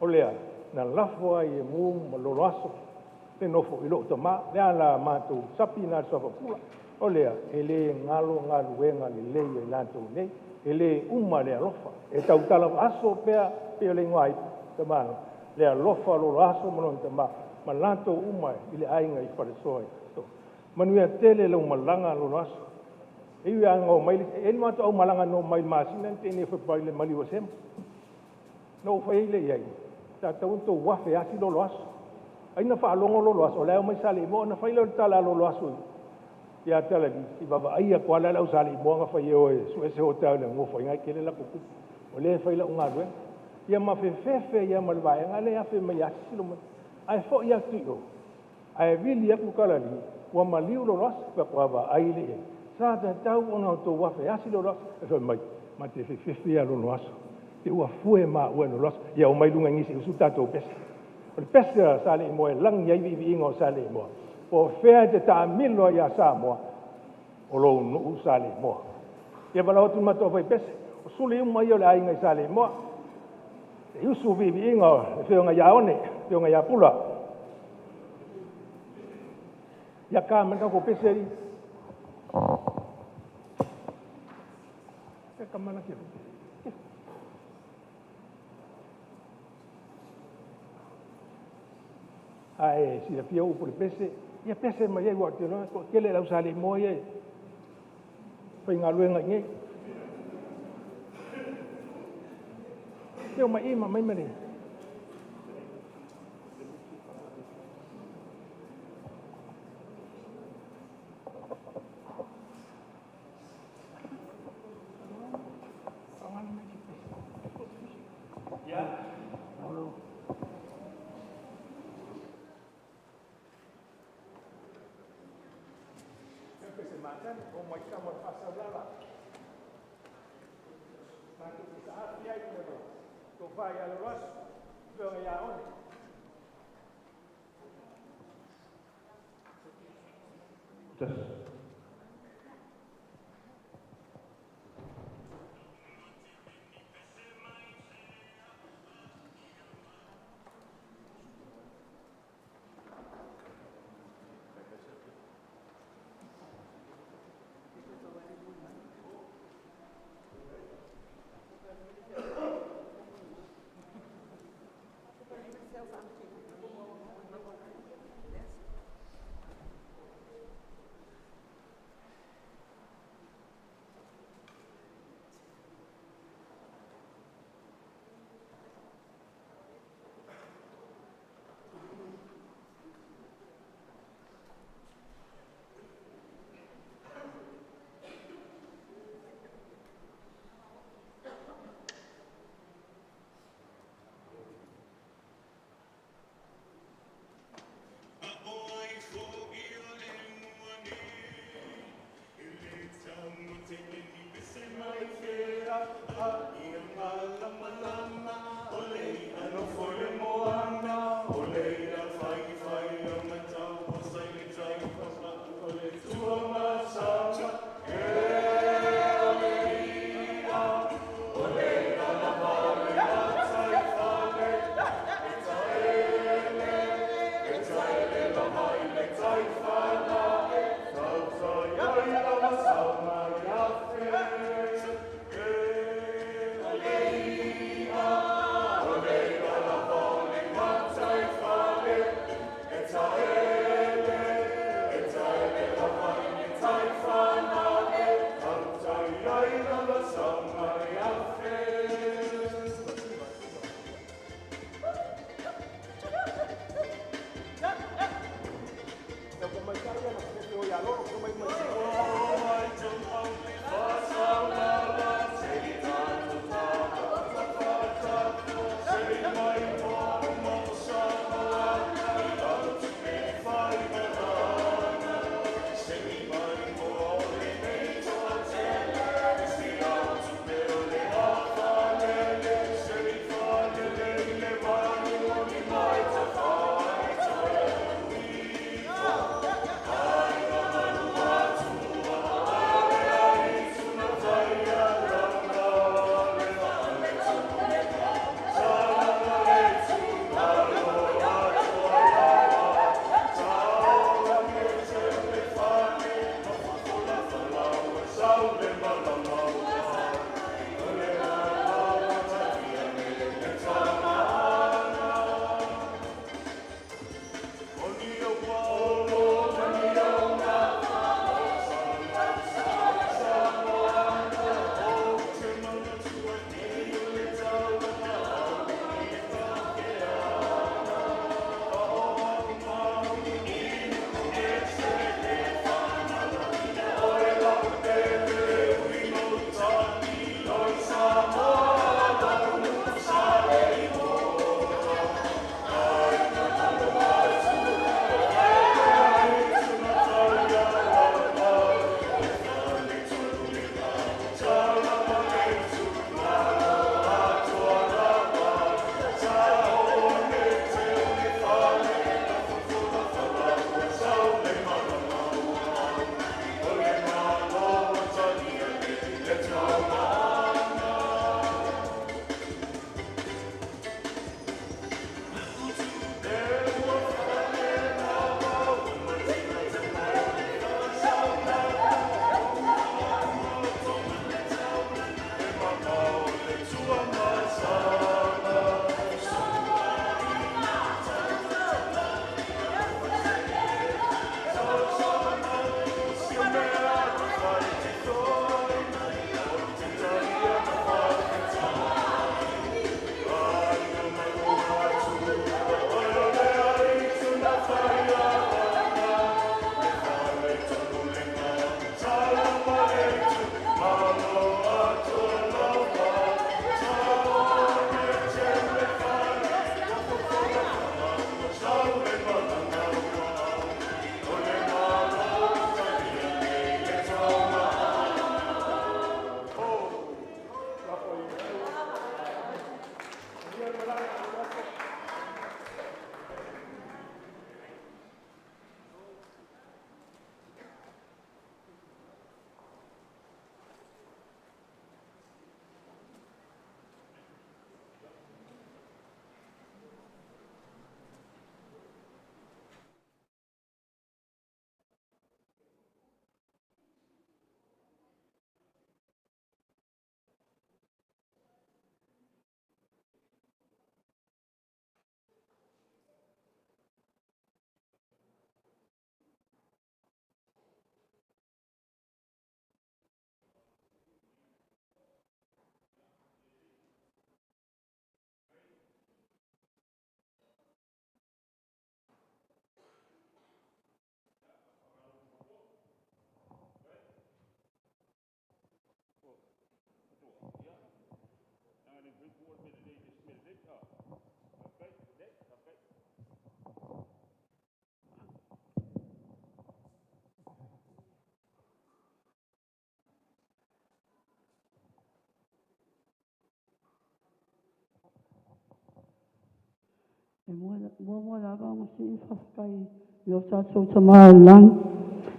O lea, na lafo ai e Mu ma Loloaso le nofo i lou tama, le ala matou sapi na le soafa pula. O lea, e le galo galuega lelei a i latou nei, e le uma le alofa. E tautala aso pea, pei o le igoa tama, le alofa o Loloaso ma lona tama, ma latou uma i le aiga i Falesoa. Manuia tele lau malaga Loloaso. E ui lava ina omai, e i ai le matou aumalaga na omai i le masina na tea nei i Fepuari i le maliu o Sema. Na ou fai ai lea i ai, sa tatau ona outou afe asi Loloaso. Ai na faalogo Loloaso, o la e omai Saleimoa, ona fai lea o le tala a Loloaso ia Talali, se i vaavaai atu lava la i le au Saleimoa na fai e o e sue se hotel i le nofo ai, o lena e tele latou tupe. O lea e fai la'u galuega ia ma fefefe ia ma le vaega lea e afe mai ia asisi lou manatu ae fo'i atu i o ae vili atu Kalali ua maliu Loloaso. Faatoa vaai lea i ai, sa tatau ona outou afe asi Loloaso ae fai mai ma te fefefe ia Loloaso te ua fue maua e Loloaso. Ia omai luga i gise usu tatou pese. O le pese a Saleimoa e lagi ai viiviiga o Saleimoa. Po o fea e te taamilo ai ia Samoa, o lou nuu Saleimoa. Ia valaau atu le matou aufaipese, o suli uma ia o le aiga i Saleimoa. E usu viiviiga o le afioga ia One, afioga ia Pula. Ia ka mai le tatou pese alii. E kamala ke. Ae silafia upu i le pese, ia pese mai ai ua te iloa e toatele le au Saleimoa ia e faigaluega i inei. Ia omai i ma aumai ma le pese matani o mai kama o le faasaulala. Matou te saafi ai ma le tofa ia Loloaso, afioga ia One. Tasi.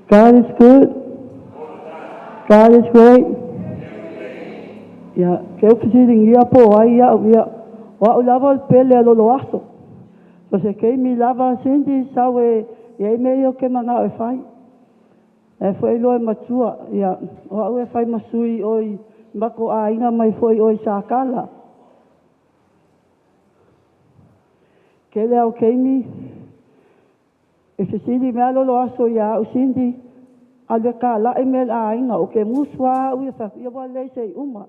God is good. God is great. Ia, ke o fesiligia po o ai a'u, ia, o a'u lava o le pele a lolo aso. So se keimi lava Cindy sau e iai mea ia o ke mana'o e fai. E fo'i loa e matua, ia, o a'u e fai ma sui oi mako āiga mai fo'i oi Sakala. Kele au keimi, e fesili mea lolo aso ia a'u Cindy, alu e kāla'i mea le āiga, o ke musu a'u ia fa ia ua lei se'i uma.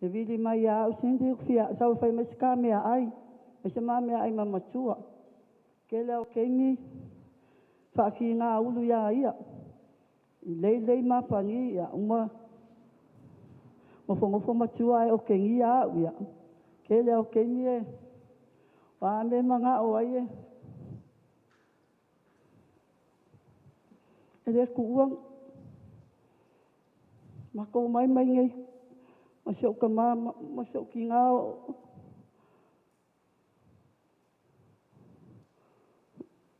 E vili mai ia a'u Cindy fia sau e fai mai se ka mea ai, e se ma mea ai ma matua. Kele au keimi, whaakī ulu ia ia. I lei lei mapangi ia uma ngofo matua e o ke ngia au ia. Kele au keimi e wā me manga o ai e. E le kuua ma kou mai mai nei ma se o ka ma ma se o ki ngā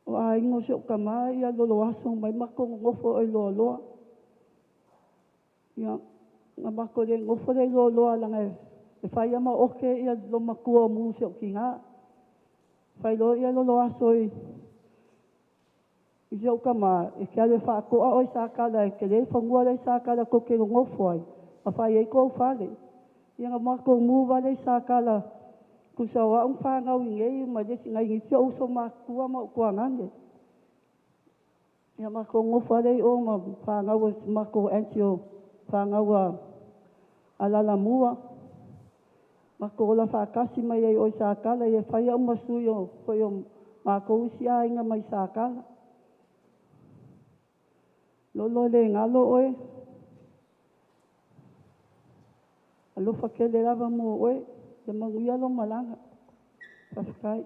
o a ingo se o ka ma ia lolo aso mai mako ngofo e loa loa. Ia, nga mako le ngofo le loa loa langa e whai ama oke ia lo makua mu se o ki ngā. Whai loa ia lolo aso i se o ka ma, e ke ale whaakoa oi sākala, e ke le whangua le sākala ko ke ngofo ai. Ma whai ei kou whale. Ia nga mako mu wale sākala, kusa o au whāngau i ngei, ma le ngai ngi o uso makua ma ukua ngane. Ia mako ngofo ale o ma whāngau mako antio whāngau a lala mua. Mako ola whakasi mai ei oi sākala, ia whai au masui o foi o mako usi a inga mai sākala. Lolo le ngalo oe. Alofa kele lava mo oe. Ia manguia lo malanga. Whawhikai.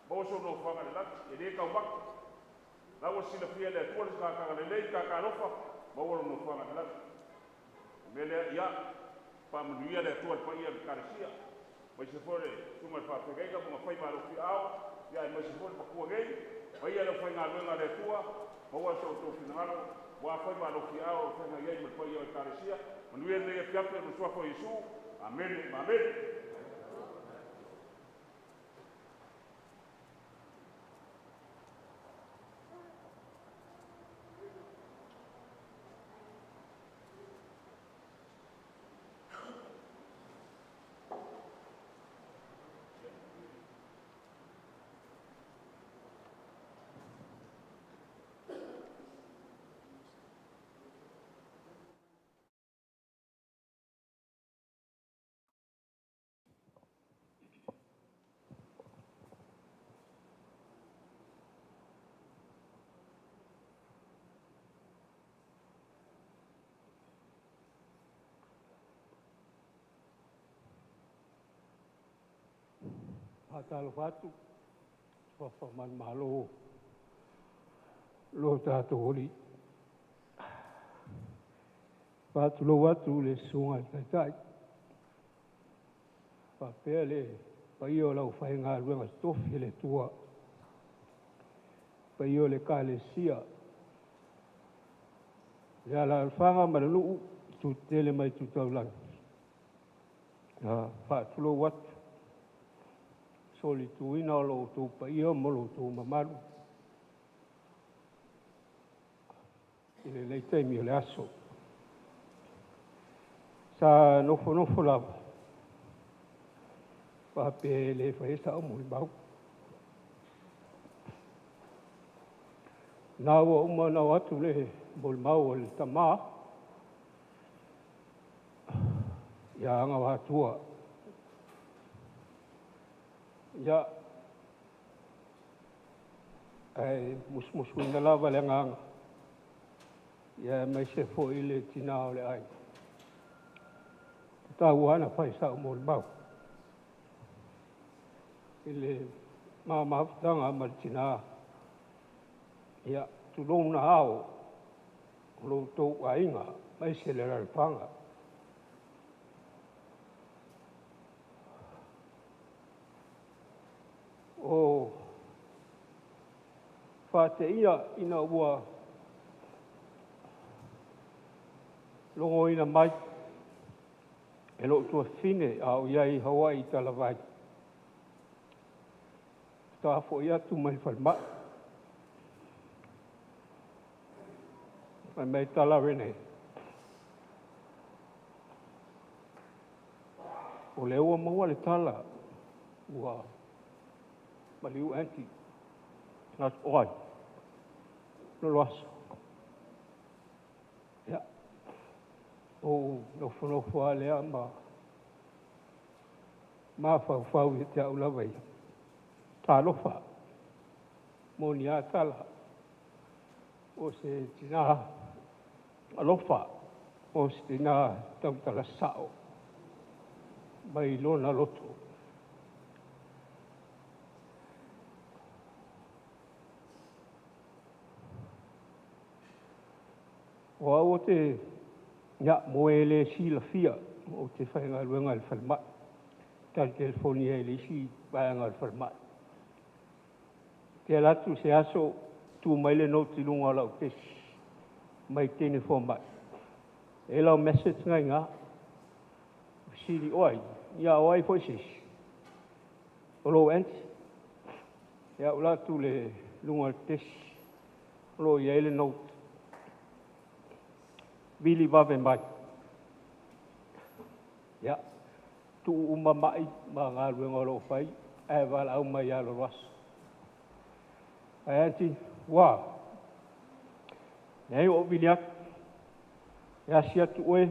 Maua sou nofoaga i le lagi, e lē taumate. La ua silafia e le Atua le tataga lelei tatalofa, maua lou nofoaga i le lagi. O le mea lea, ia faamanuia le Atua i le paia o le Ekalesia, aemaise foi le susuga i le faafeagaiga ma ona faiva alofiaao, aemaise foi le matua nei, paia le aufaigaluega a le Atua, maua so outou finagalo aua faiva alofiaao o lo o feagai ai ma le paia o Ekalesia. Manuia lenei afiafi ona o le suafa o Iesu. Amene ma amene. Faatalofa atu i suafa manumalo o lo tatou Alii. Faatulou atu i le Susuga i le Taitai faapea le paia o le aufaigaluega totofi a le Atua, paia o le Ekalesia i alaalafaga ma le nuu tu tetele mai tu taulaga. Faatulou atu, solituina o lo outou paia ma lo outou mamalu i lenei taimi o le aso. Sa nofonofo lava faapea e le faia sau molimau. Na ua uma ona oo atu le molimau a le tama ia Agaoatua. Ia, ae musumusuina lava le agaga, ia aemaise foi le tinā o le aiga. E tatau lava ona fai sau molimau i le ma mafutaga ma le tinā. Ia, tulou na ao o lo outou aiga, aemaise le alaalafaga. O faateia ina ua logoina mai e lou tuafafine a o i ai i Hawaii i Talavai, faatoa foi atu mai le falemai. Fai mai tala Rene, o lea ua maua le tala ua maliu Aunty. Manatu, oi, Loloaso. Ia, ou nofonofo lava lea ma mafaufau ia te au lava ia. Talofa, moni a tala, o se tinā alofa, o se tinā tautala sao mai lona loto. O au o te, ia, mo e le silafia, ou te faigaluega i le falemai, tali telefoni ai i le isi vaega o le falemai. Te alu atu se aso, tu mai le note i luga o lau pesi, mai teine fomai. E lau message ngai ngā, fesili oai, ia o ai foi se isi, o lou aunty. Ia o la atu le luga o le pesi, o lo o i ai le note, vili vave mai. Ia, tuu uma mai ma galuega o lo o fai, ae valaau mai ia Loloaso. Ae aunty, ua, leai o vili atu, e asi atu oe,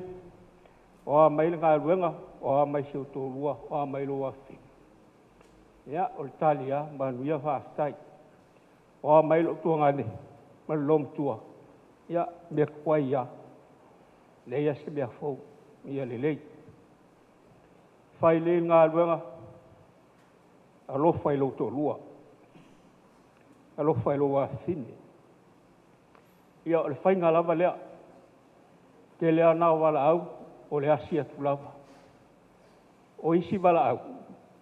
o a mai le galuega, o a mai si ou toalua, o a mai lou afafine. Ia, o le tali lava, manuia faafetai. O a mai lou tuagane ma le loomatua, ia, mea tuai lava, leai lava se mea fou, ia lelei. Fai lelei le galuega, alofa i lou toalua. Alofa i lou afafine. Ia o le faiga lava lea. Tele lava na o valaau o le asi atu lava. O isi valaau,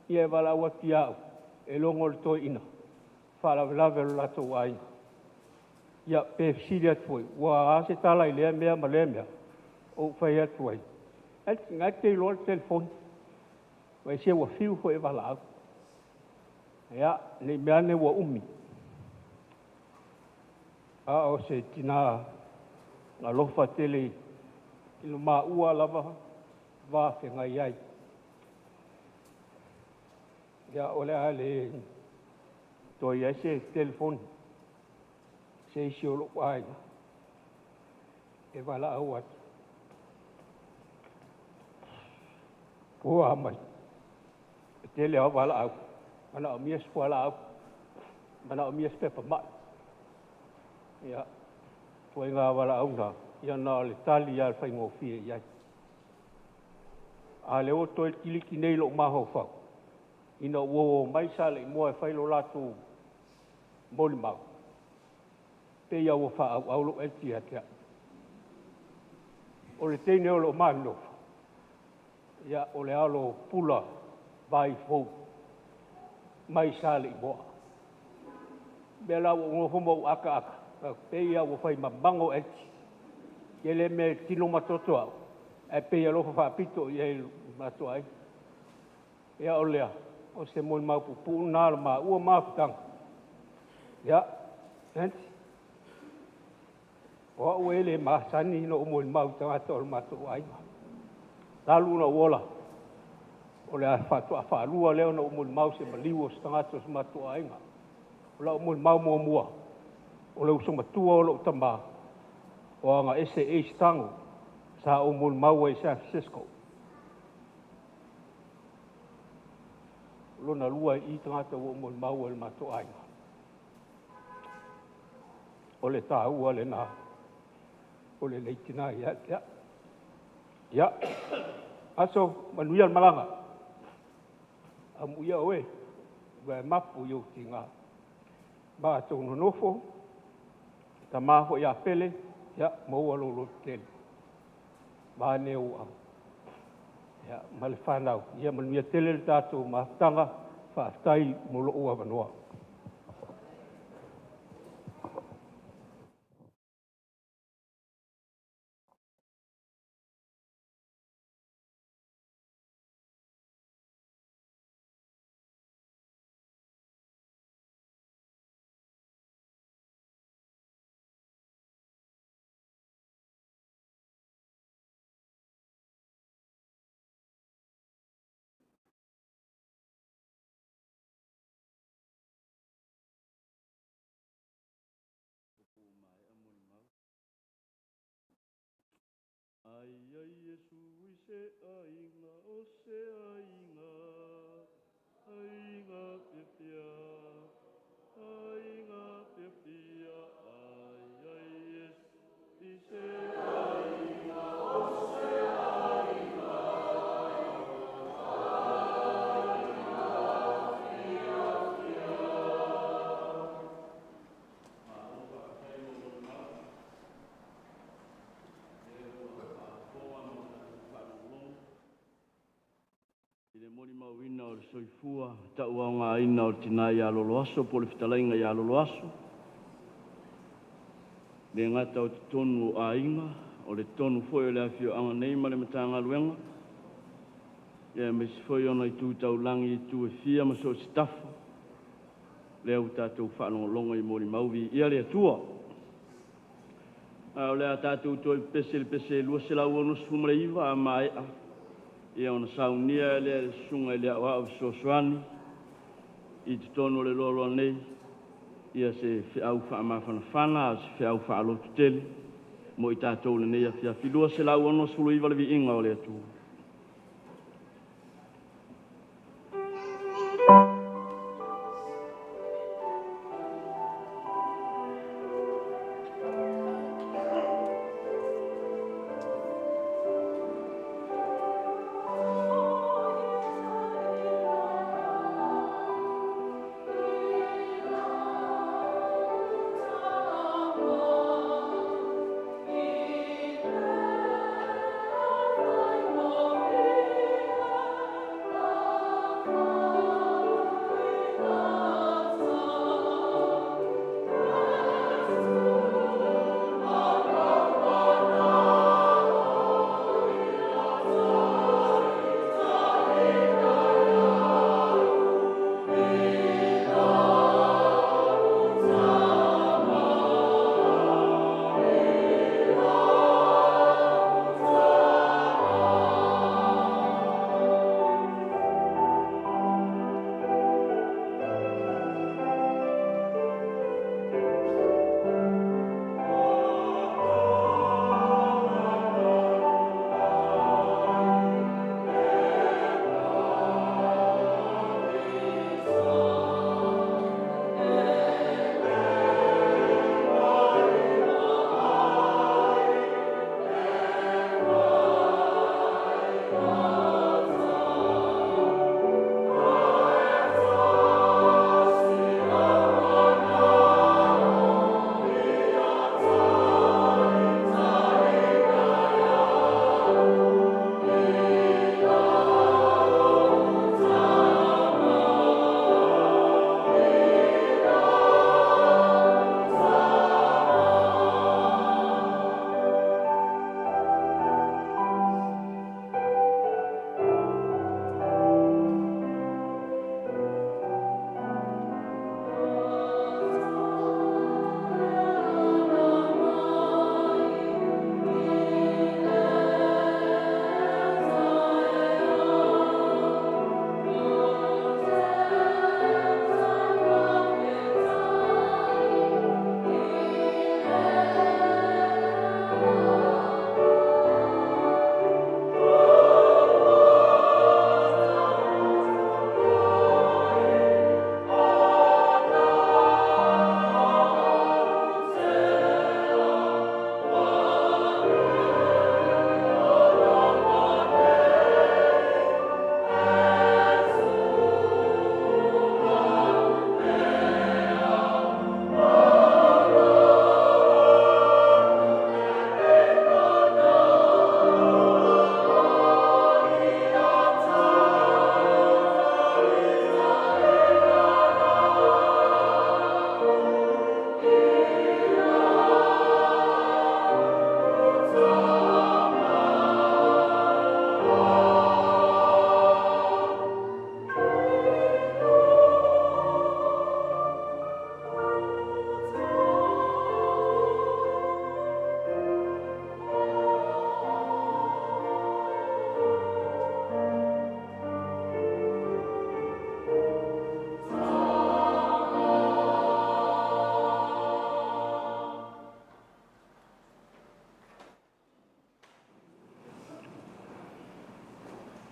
ia e valaau atu ia au, e logo le toeaina, faalavelave o le latou aiga. Ia pe fesili atu foi, ua a se tala i lea mea ma lea mea, ou fai atu ai, na e te iloa le telefoni, vai se ua fiu foi e valaau. Ia, ne i mea ane ua umi. A o se tina alofa tele i lo maua lava va feagai ai. Ia, o le a le toe i ai se telefoni, se isi o lou aiga e valaau atu. Ua mai, e tele lava valaau, manaomia se fualaau, manaomia se pepa mai. Ia, ituaiga valaau na, ia na o le tali lava o le faigofie i ai. A lea ua toe kiliki nei lou mafaufau, ina ua o mai Saleimoa e fai lo latou molimau, pei lava ua faaauau lou eti ia te au. O le teine o lo o ma nonofo, ia o le alo o Pula Vaifou mai Saleimoa. O lea la ua ou nofo ma ou ataata, pei lava ua fai mamago eti. Tele mea e tino ma toto au, ae pei e alofa faapito i ai i le matou aiga. Ia o lea, o se molimau puupuu lena o le maua mafutaga. Ia, Nancy, o au e le masani ona ou molimau i tagata o le matou aiga. Talu ona ou ola, o le a faatoa faalua lea ona ou molimau se maliu o se tagata o se matou aiga. O lau molimau muamua, o le uso matua o lou tamā, o Agaese Ace Tago, sa ou molimau ai i San Francisco. O lona lua i tagata ua ou molimau ai i le matou aiga. O le taua lena o lenei tina ia te au. Ia, aso manuia le malaga. Amuia oe, ua e mapu i ou tiga. Matou nonofo, tama foi ia Pele, ia, maua lou lototele. Vaeane ou au. Ia, ma le fanau, ia manuia tele le tatou mafutaga, faafetai mo lou avanoa. Ai ai Iesu i se aiga o se aiga, aiga fiafia, aiga fiafia. Ai ai Iesu i se aiga o se aiga, aiga fiafia. Malo faafetai mo molimau. Lea ua faafofoga ma tatou faalogologo i le molimauina o le soifua tauaogaina o le tina ia Loloaso po o le fetalaiga ia Loloaso. Le gata o totonu o aiga, o le totonu foi o le afioaga nei ma le Matagaluega, ia aemaise foi ona itu taulagi i itu e fia ma so o se tafa. Lea ua tatou faalogologo i molimau, viia le Atua. A o le a tatou toe pepese i le pese 269 a maea, ia ona saunia lea e le susuga i le Aoao Fesoasoani i totonu o le loaloa nei, ia se feau faamafanafana a o se feau faalototele mo i tatou i lenei afiafi. 269 le viiga o le Atua.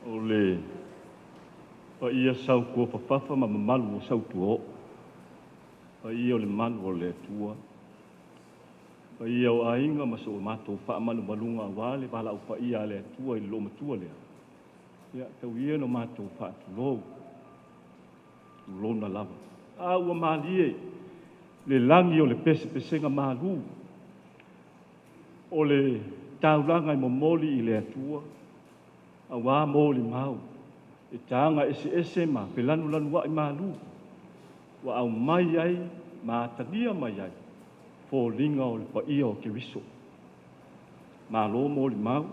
O le paia sautua fafafa ma mamalu o sautua oo. Paia o le malu o le Atua. Paia o aiga ma so matou faamalumaluga aua le valaau paia a le Atua i le loomatua lea. Ia, tau ia ina matou faatulou, tulona lava. A ua malie le lagi o le pesepesega malu, o le taulaga e momoli i le Atua, aua molimau e taga eseese ma felanulanuai malu, ua aumai ai ma atagia mai ai foliga o le paia o Keriso. Malo molimau,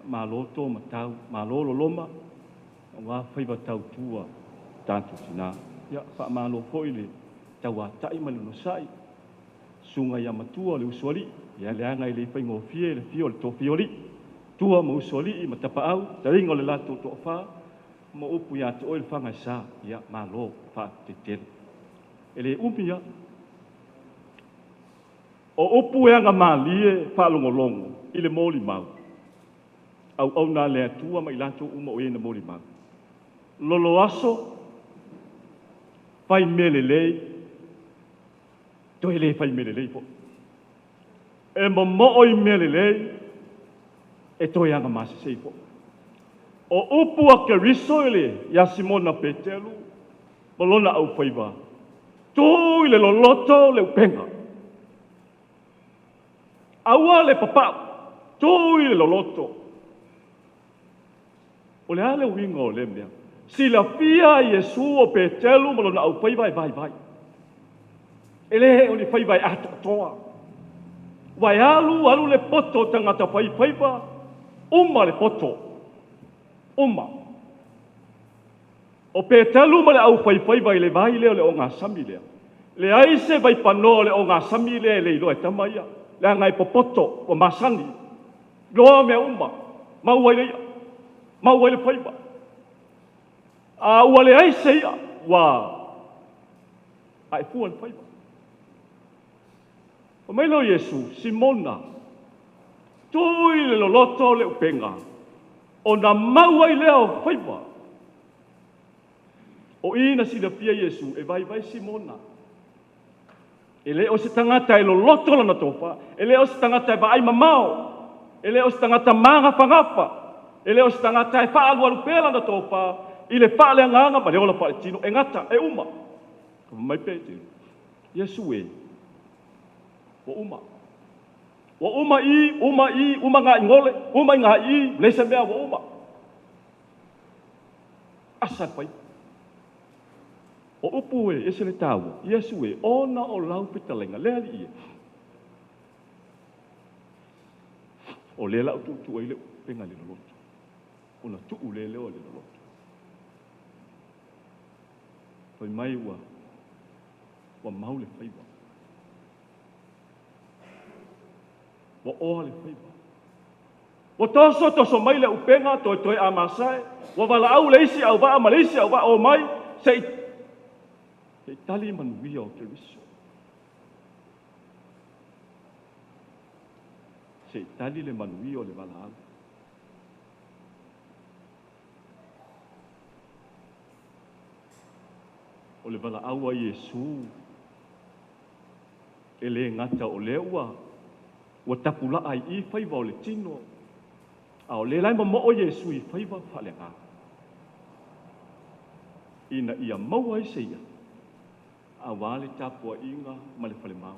malo tōmatau, malo loloma, aua faiva tautua tatou tina. Ia, faamalo foi le tauatai ma le onosai, susuga ia matua le usoalii, ia leaga e le faigofie le fia o le tofiolii, tua ma usoalii ma tapaau, taliga o le latou toafa, ma upu ia te oe le fagaisa, ia malo faafetai tele. E le umi lava. O upu e agamalie faalogologo i le molimau, auauna a le Atua ma i latou uma o e na molimau. Loloaso, fai mea lelei, toe le fai mea lelei foi. E momoo i mea lelei, e toe agamasese foi. O upu a Keriso ia Simona Peteru ma lona aufaiva, tuu i le loloto le upega. Aua le papau, tuu i le loloto. O le a le uiga o lea mea? Silafia e Iesu o Peteru ma lona aufaiva e vaivai. E le o ni faiva e atoatoa. Ua e alu alu le poto o tagata faifaiva, uma le poto, uma. O Peteru ma le aufaifaiva i le vai lea o le ogasami lea, leai se vaipanoa o le ogasami lea e le iloa e tama ia, leaga e popoto, ua masani, iloa mea uma, maua ai le i'a, maua ai le faiva. A ua leai se i'a, ua ae fua le faiva. Fai mai lea o Iesu, Simona, tuu i le loloto le upega, ona mau ai lea o faiva. O i na silafia Iesu e vaivai Simona. E le o se tagata e loloto lana tofa, e le o se tagata e vaai mamao, e le o se tagata magafagafa, e le o se tagata e faaalualu pea lana tofa i le faaleagaga ma le ola faaletino, e gata, e uma. Fai mai Peteru, Iesu e, ua uma. Ua uma i, uma i, uma ngā ingole, uma i ngā i, leai se mea, ua uma. Asa le faiva. O upu e, ese le tāua, Iesu e, ona o lau fetalaiga, le alii e. O lea lau tuutuu ai le upega i le loloto. Ona tuu le leo i le loloto. Fai mai ua mau le faiva. Ua oa le faiva. Ua toso toso mai le upega, toe toe a masae, ua valaau le isi au vaa ma le isi au vaa o mai, se i tali manuia o Keriso. Se i tali le manuia o le valaau. O le valaau a Iesu, e le gata o lea ua tapulaa i i faiva o le tino, a o le lae momoo Iesu i faiva faaleagaga. Ina ia maua ai se ia, aua le tapuaiga ma le falemau.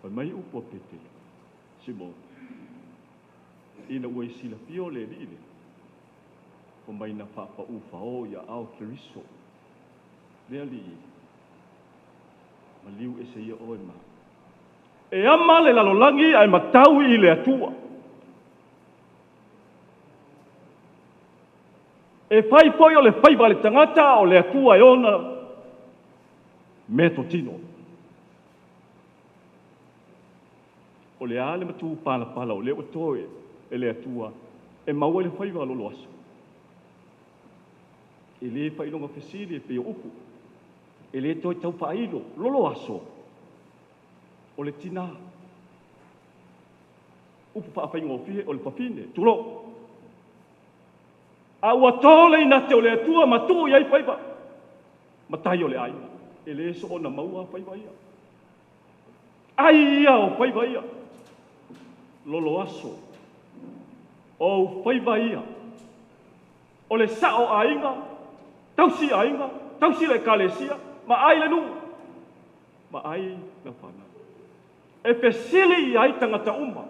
Fai mai upu a Peteru, Simona, ina ua i silafia o le alii lea, fai mai na faapau fao ia ao Keriso, le alii, maliu ese ia oe ma. E ama le lalolagi ae matau i le Atua. E fai foi o le faiva le tagata o le Atua e ona meatotino. O le a le matu palapala o lea ua toe e le Atua e maua le faiva lolo aso. E le whailonga fesili e pei o upu. E le toi tau whailo, lolo aso. O le tina. Upu faafaigofie o le fafine, tulou. A ua to le inate o le Atua ma tuu i ai faiva, matai o le aiga, e le soona maua faiva ia. Ai ia o faiva ia, loloaso, o ou faiva ia, o le sao aiga, tausi aiga, tausi le ekalesia, ma ai le nuu, ma ai lau fanau. E fesili i ai tagata uma,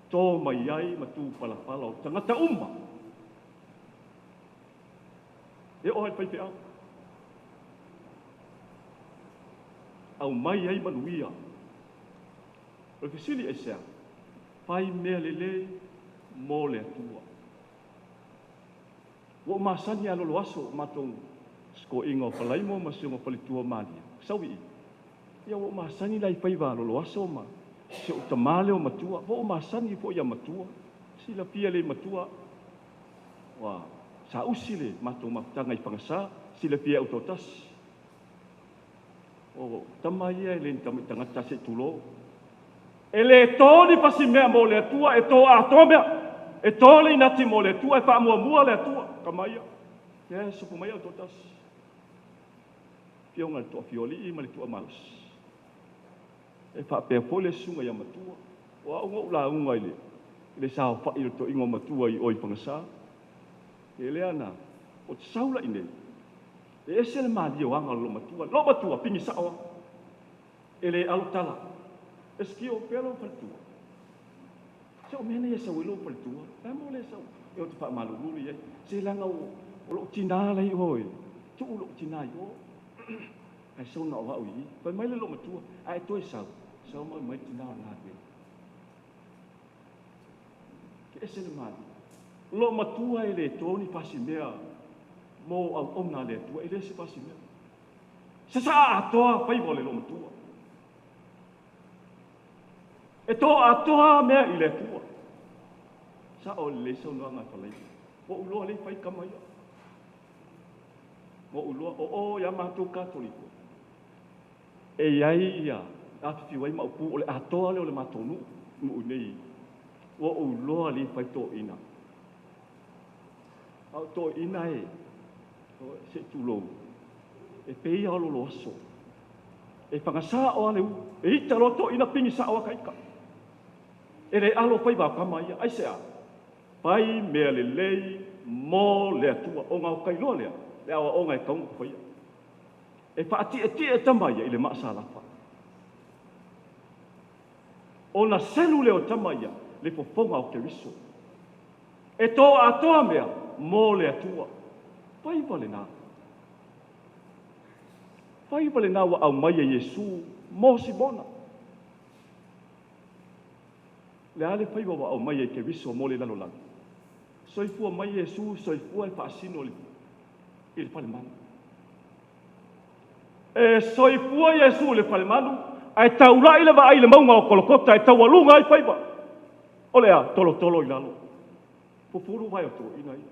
to mai ai ma tupalapala o tagata uma. E oo ai le faifeau. Aumai ai manuia. O le fesili aisea? Fai mea lelei mo le Atua. Ua ou masani lava loloaso o matou sikoiga o Falaimo ma si ona faletua o Malia, sau i i. Ia ua ou masani la i faiva loloaso ma si ou tamā lea o matua. Ua ou masani foi ia matua. Silafia le matua. Ua sausi le matou mafutaga i Fagasa, silafia e autotasi. O tama ia e le ni tama tagata se i tulou. E le to ni pasimea mo le Atua, e to atoa mea. E to le inati mo le Atua, e faamuamua le Atua. Kama ia. Ia, supu mai autotasi. Fioga le toafiolii ma le tuamalosi. E faapea foi le susuga ia matua. O au ngou lauga i le saofai o le toiga o matua i oi Fagasa. E lea na, o te saula i nei. E ese le malie o aga o lo matua. Lo matua, pingi sao. E le alo tala. E sikio pea lo faletua. Se o mea nei e sau e lo faletua. La mo le sau. E o te faamalulu i ai. Se langa o lo tina lai oe. Tuu lo tina i o. Ai sau na o au i. Fai mai le lo matua. Ai toe sau. Sau mai mai tina o nā vele. Ke ese le malie. Lo matua e le tōni pasimea mo au ona le atua e le se pasimea. Se sa atoa faiva le lo matua. E tō atoa mea i le atua. Sa o le sau noanga falai. O uloa le fai kama ia. Mo uloa o o ia mātou katoliko. E iai ia afifi wai maupu o le atoa le o le mātou nu nu nei. O uloa le fai tō ina. Au tō ina e se tulou. E peia o lolo aso. E whangasa o ale u. E ita loa tō ina pingi sa o akaika. E le alo fai wā kama ia. Ai se a. Pai mea le lei mo le atua. O ngau kai loa lea. Le awa o ngai kaunga ko whaia. E whaatie tie tama ia i le maasalafa. O na selu leo tama ia le fofonga o Keriso. E tō atoa mea mo le atua. Pai wale nā. Pai wale nā wa au mai e Iesu mo Simona. Le ale pai wa au mai e Keriso mo le lalolagi. Soifua mai Iesu, soifua e faasino i le falemanu. E soifua Iesu i le falemanu, ae taulai le vaai le maunga o Kolokota, e taualuga ai faiva. O le a, tolotolo i lalo. Pupulu vai o tō ina ia.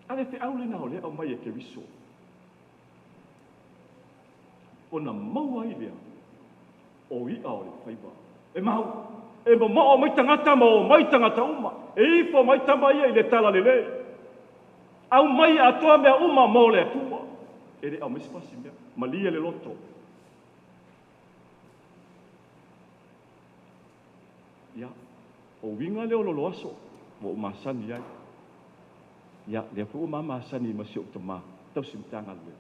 Ale te au lena o le au mai e Keriso. O na maua i lea, o ia o le faiva. E mau, e momoo mai tangata ma o mai tangata uma. E ifo mai tama ia i le tala lelei. Au mai atoa mea uma mo le atua. E le au mai sipasi mea. Malia le loto. Ia, o winga leo lolo aso, mo o masani ai. Ia, lea foi o mamasani ma si o tama, tau simtanga lue.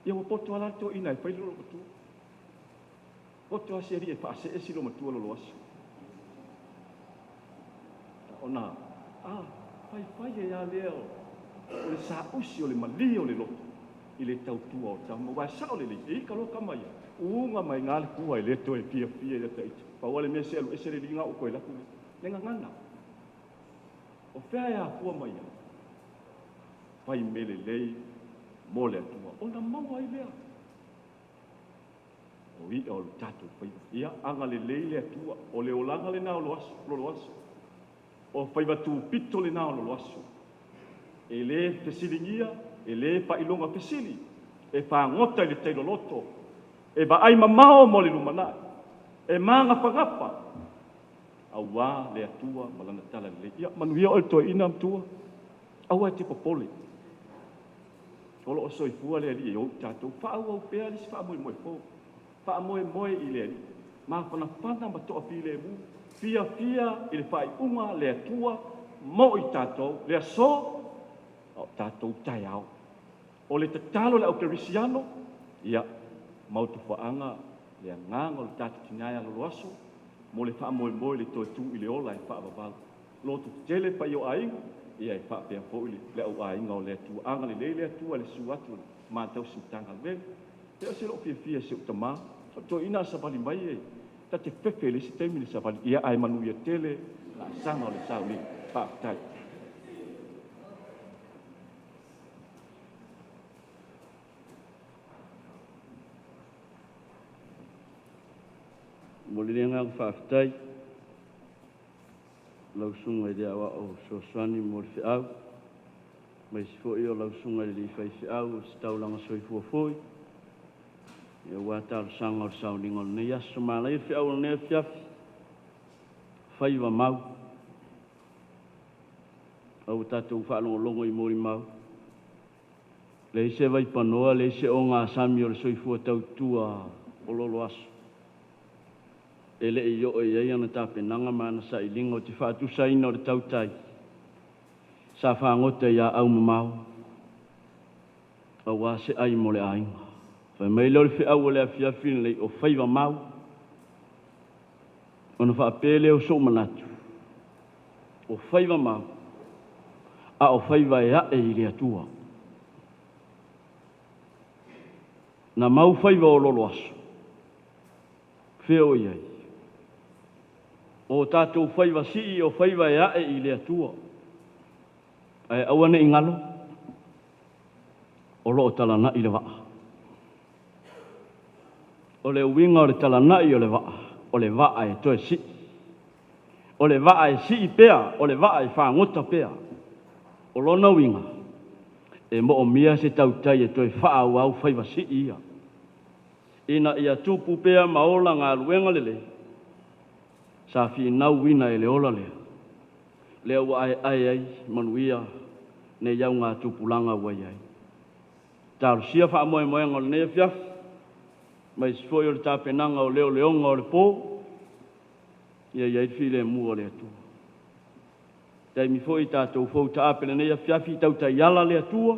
Ia, ua poto ala tō ina e whai lolo matua. Poto asi eri e whaase e si lo matua lolo aso. Ona, a, pai pai e a leo, o le sausi o le mali o le loto, i le tautua o tama, wa sao le le, e i kalo kama ia, uunga mai ngā le kua i le toe pia pia i le taiti. Pau ale mea se alu ese le linga o koe laku le, le ngangana. O whea e a pua mai ia, pai mele lei, mo le atua, ona maua i lea. O ia o le tātou whaiva. Ia, anga le lei le atua, o le olanga le nā o lo aso, lolo aso. O whaiva tūpito le nā o lolo aso. E le fesilingia, e le whailonga fesili, e whangota i le teiloloto. E vaai mamao mo le lumanai. E magafagafa auā le Atua ma lana talalelei. Ia manuia oe le toeaina matua. Aua e te popole. O lo o soifua le Alii e ou i tatou. Faaauau pea le isi faamoemoe fou. Faamoemoe i le Alii. Mafanafana ma toafilemu. Fiafia i le faaiuga le Atua mo i tatou. Le aso, a o tatou taeao. O le tatalo i le aukerisiano, ia, mautufaaga le agaga o le tatou tina e aloloaso mo le faamoemoe i le toe tu i le ola e faavavau. Loto tetele paia o aiga, ia e faapea foi le auaiga o le Atua. Agalelei le Atua i le susu atu o le matausi Matagaluega. Ia o se loo fiafia i si ou tama, o toeaina a savali mai e ta te fefe i le isi taimi i le savali, ia ae manuia tele laasaga o le sauniga. Faafetai. Momoli le agaga faafetai lau susuga i le Aoao Fesoasoani mo le Feau, aemaise foi o lau susuga i le alii faifeau o se taulaga soifua foi, aua talosaga o le sauniga o lenei aso. Manaia le feau o lenei afiafi, faiva mau. Aua tatou faalogologo i molimau, leai se vaipanoa, leai se ogasami o le soifua tautua o lolo aso e le i oo i ai ana tapenaga ma ana sailiga. Ou te faatusaina o le tautai sa fagota i aau mamao aua se ai mo le aiga. Fai mai lea o le feau o le afiafi lenei o faiva mau, ona faapea lea o sou manatu, o faiva mau, a o faiva e ae i le Atua. Na mau faiva o lolo aso, fea o i ai? O tatou faiva sii o faiva e ae i le Atua. Ae aua ne i galo, o lo o talanai le vaa. O le uiga o le talanai o le vaa, o le vaa e toe sii. O le vaa e sii pea, o le vaa e fagota pea. O lona uiga, e moomia se tautai e toe faaauau faiva sii ia. Ina ia tupu pea ma ola galuega lelei, sa finauina e le ola lea, lea ua aeae ai manuia nei au ngā tupulaga ua i ai. Talosia faamoemoega o lenei afiafi, mai se foi o le tapenaga o leoleoga o le pō, ia i ai le filemu o le Atua. Taimi foi tatou fou taape lenei afiafi tautai ala le Atua,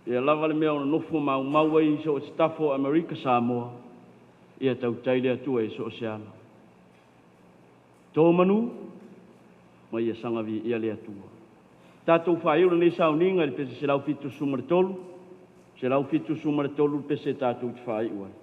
ia lava le mea o nofo maumau ai so o se tafa o Amerika Samoa, ia tautai le Atua i so o se ala. Tō manu, ma ia saga viia le Atua. Tatou faaiu lenei sauniga i le pese 173, 173 le pese tatou te faaiu ai.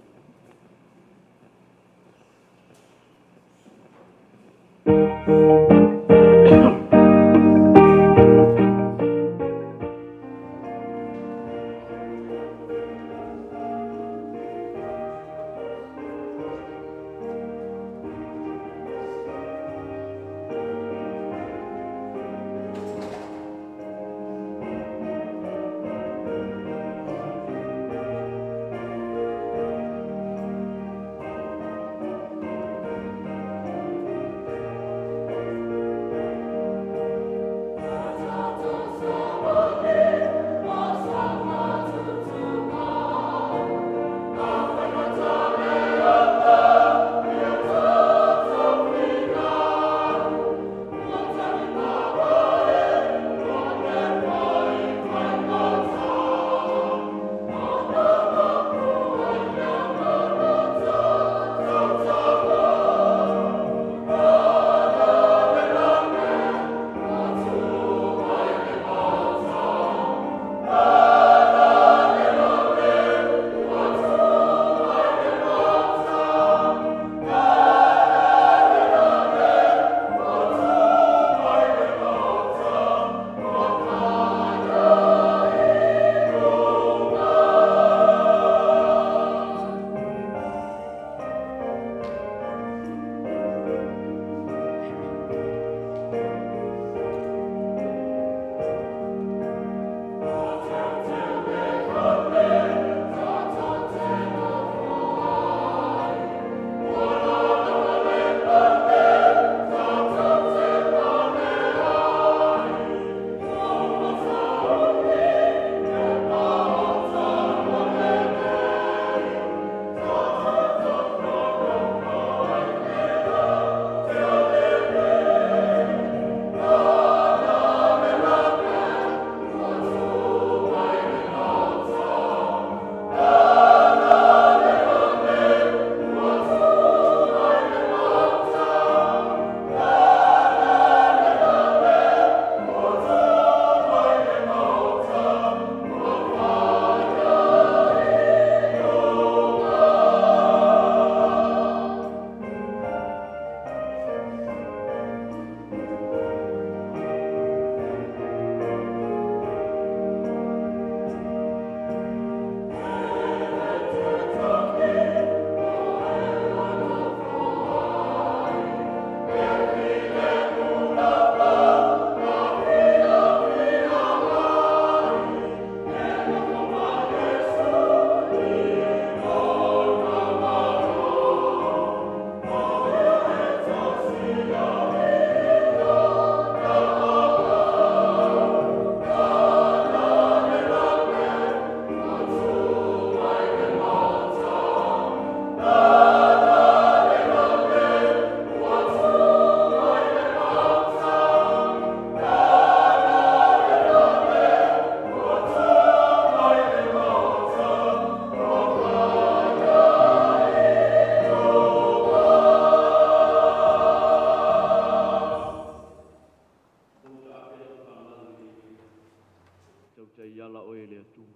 Taiala oe le Atua.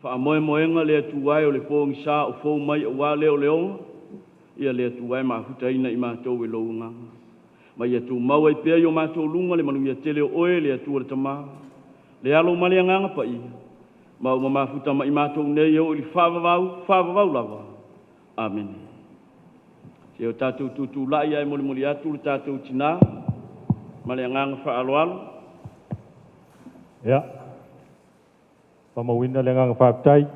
Faamoemoega le Atua e o le pogisa o fou mai auā lea o le oga, ia le Atua e mafutaina i matou e lou agaga. Ma ia tumau ai pea i o matou luga le manuia tele o oe le Atua le Tamā, le Alo ma le Agaga Paia, ma ua mafuta ma i matou nei e oo i le faavavau, faavavau lava. Amene. Se o tatou tutulai ae molimoli atu le tatou tinā ma le agaga faaaloalo. Ia, faamauina le agaga faafetai.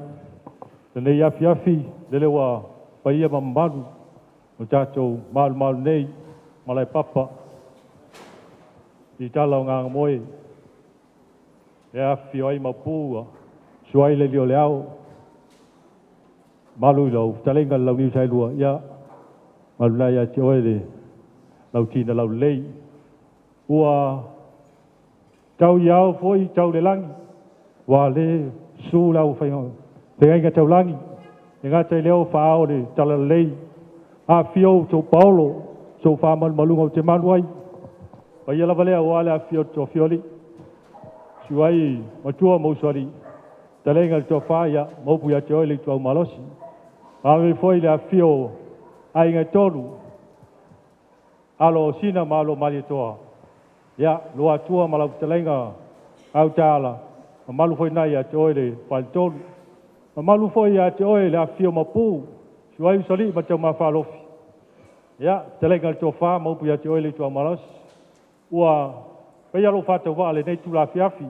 Lenei afiafi, lele ua paia ma mamalu o tatou malumalu nei, malae papa, i tala o Gagamoe, e afifio ai mapu, suai le lio le ao, malu i lau fetalaiga le Launiu Saelua, ia, malu la ia te oe le lautina laulelei. Ua tau iao foi tau le lagi, ua le su lau feagaiga taulagi, e gata i leo whaao le talalelei, a fio tau paolo, so whaamalumaluga o te malu ai. Paia lava lea ua le afifio o toafioli. Suai matua ma usoalii, talega le toafa ia, ma upu ia te oe le ituau malosi. Ave foi le afifio aiga e tolu, alo o Sina ma alo o Malietoa. Ia, Luatua ma lau fetalaiga Autaala, mamalu foi na ia te oe le faletolu. Mamalu foi ia te oe le afifio mapu, suai usoalii ma Taumafalofi. Ia, fetalaiga le toafa ma upu ia te oe le ituau malosi. Ua paia lou faatauvaa lenei tulafiafi,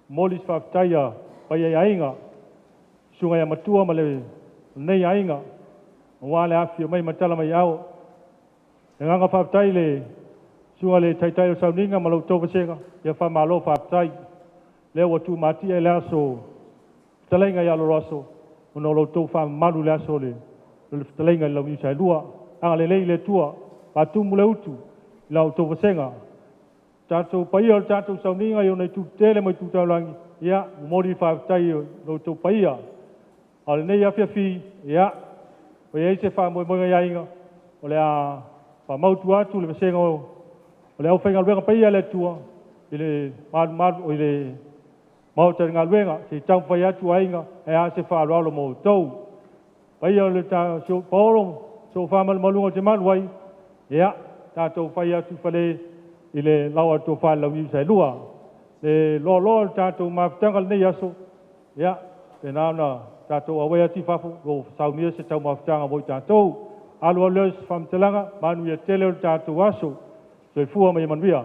momoli se faafetai a paia i aiga, susuga ia matua ma lenei aiga, aua le afifio mai ma tala mai ao. Le agaga faafetai le susuga le taitai o sauniga ma lau tou vasega, ia faamalo faafetai. Lea ua tumatie le aso fetalaiga ia Loloaso, ona o lo outou faamamalu le aso le fetalaiga i le Launiu Saelua. Agalelei le Atua, faatumu le utu i la outou vasega. Tatou paia o le tatou sauniga i ona itu tetele ma itu taulagi, ia, momoli le faafetai i lo outou paia. A o lenei afiafi, ia, ua i ai se faamoemoega i aiga, o le a faamautu atu le vasega o le aufaigaluega paia a le Atua i le malumalu i le maota i le galuega, se i taumafai atu aiga e a se faaaloalo mo outou. Paia o le paolo, so faamalumaluga o te malu ai, ia, tatou fai atu i fale i le lau a le tofa le Launiu Saelua. Le loaloa o le tatou mafutaga lenei aso, ia, pena ona tatou auai atu i fafo, ua saunia se taumafutaga mo i tatou. Alu alu lea o se faamatalaga, manuia tele o le tatou aso. Soifua ma ia manuia.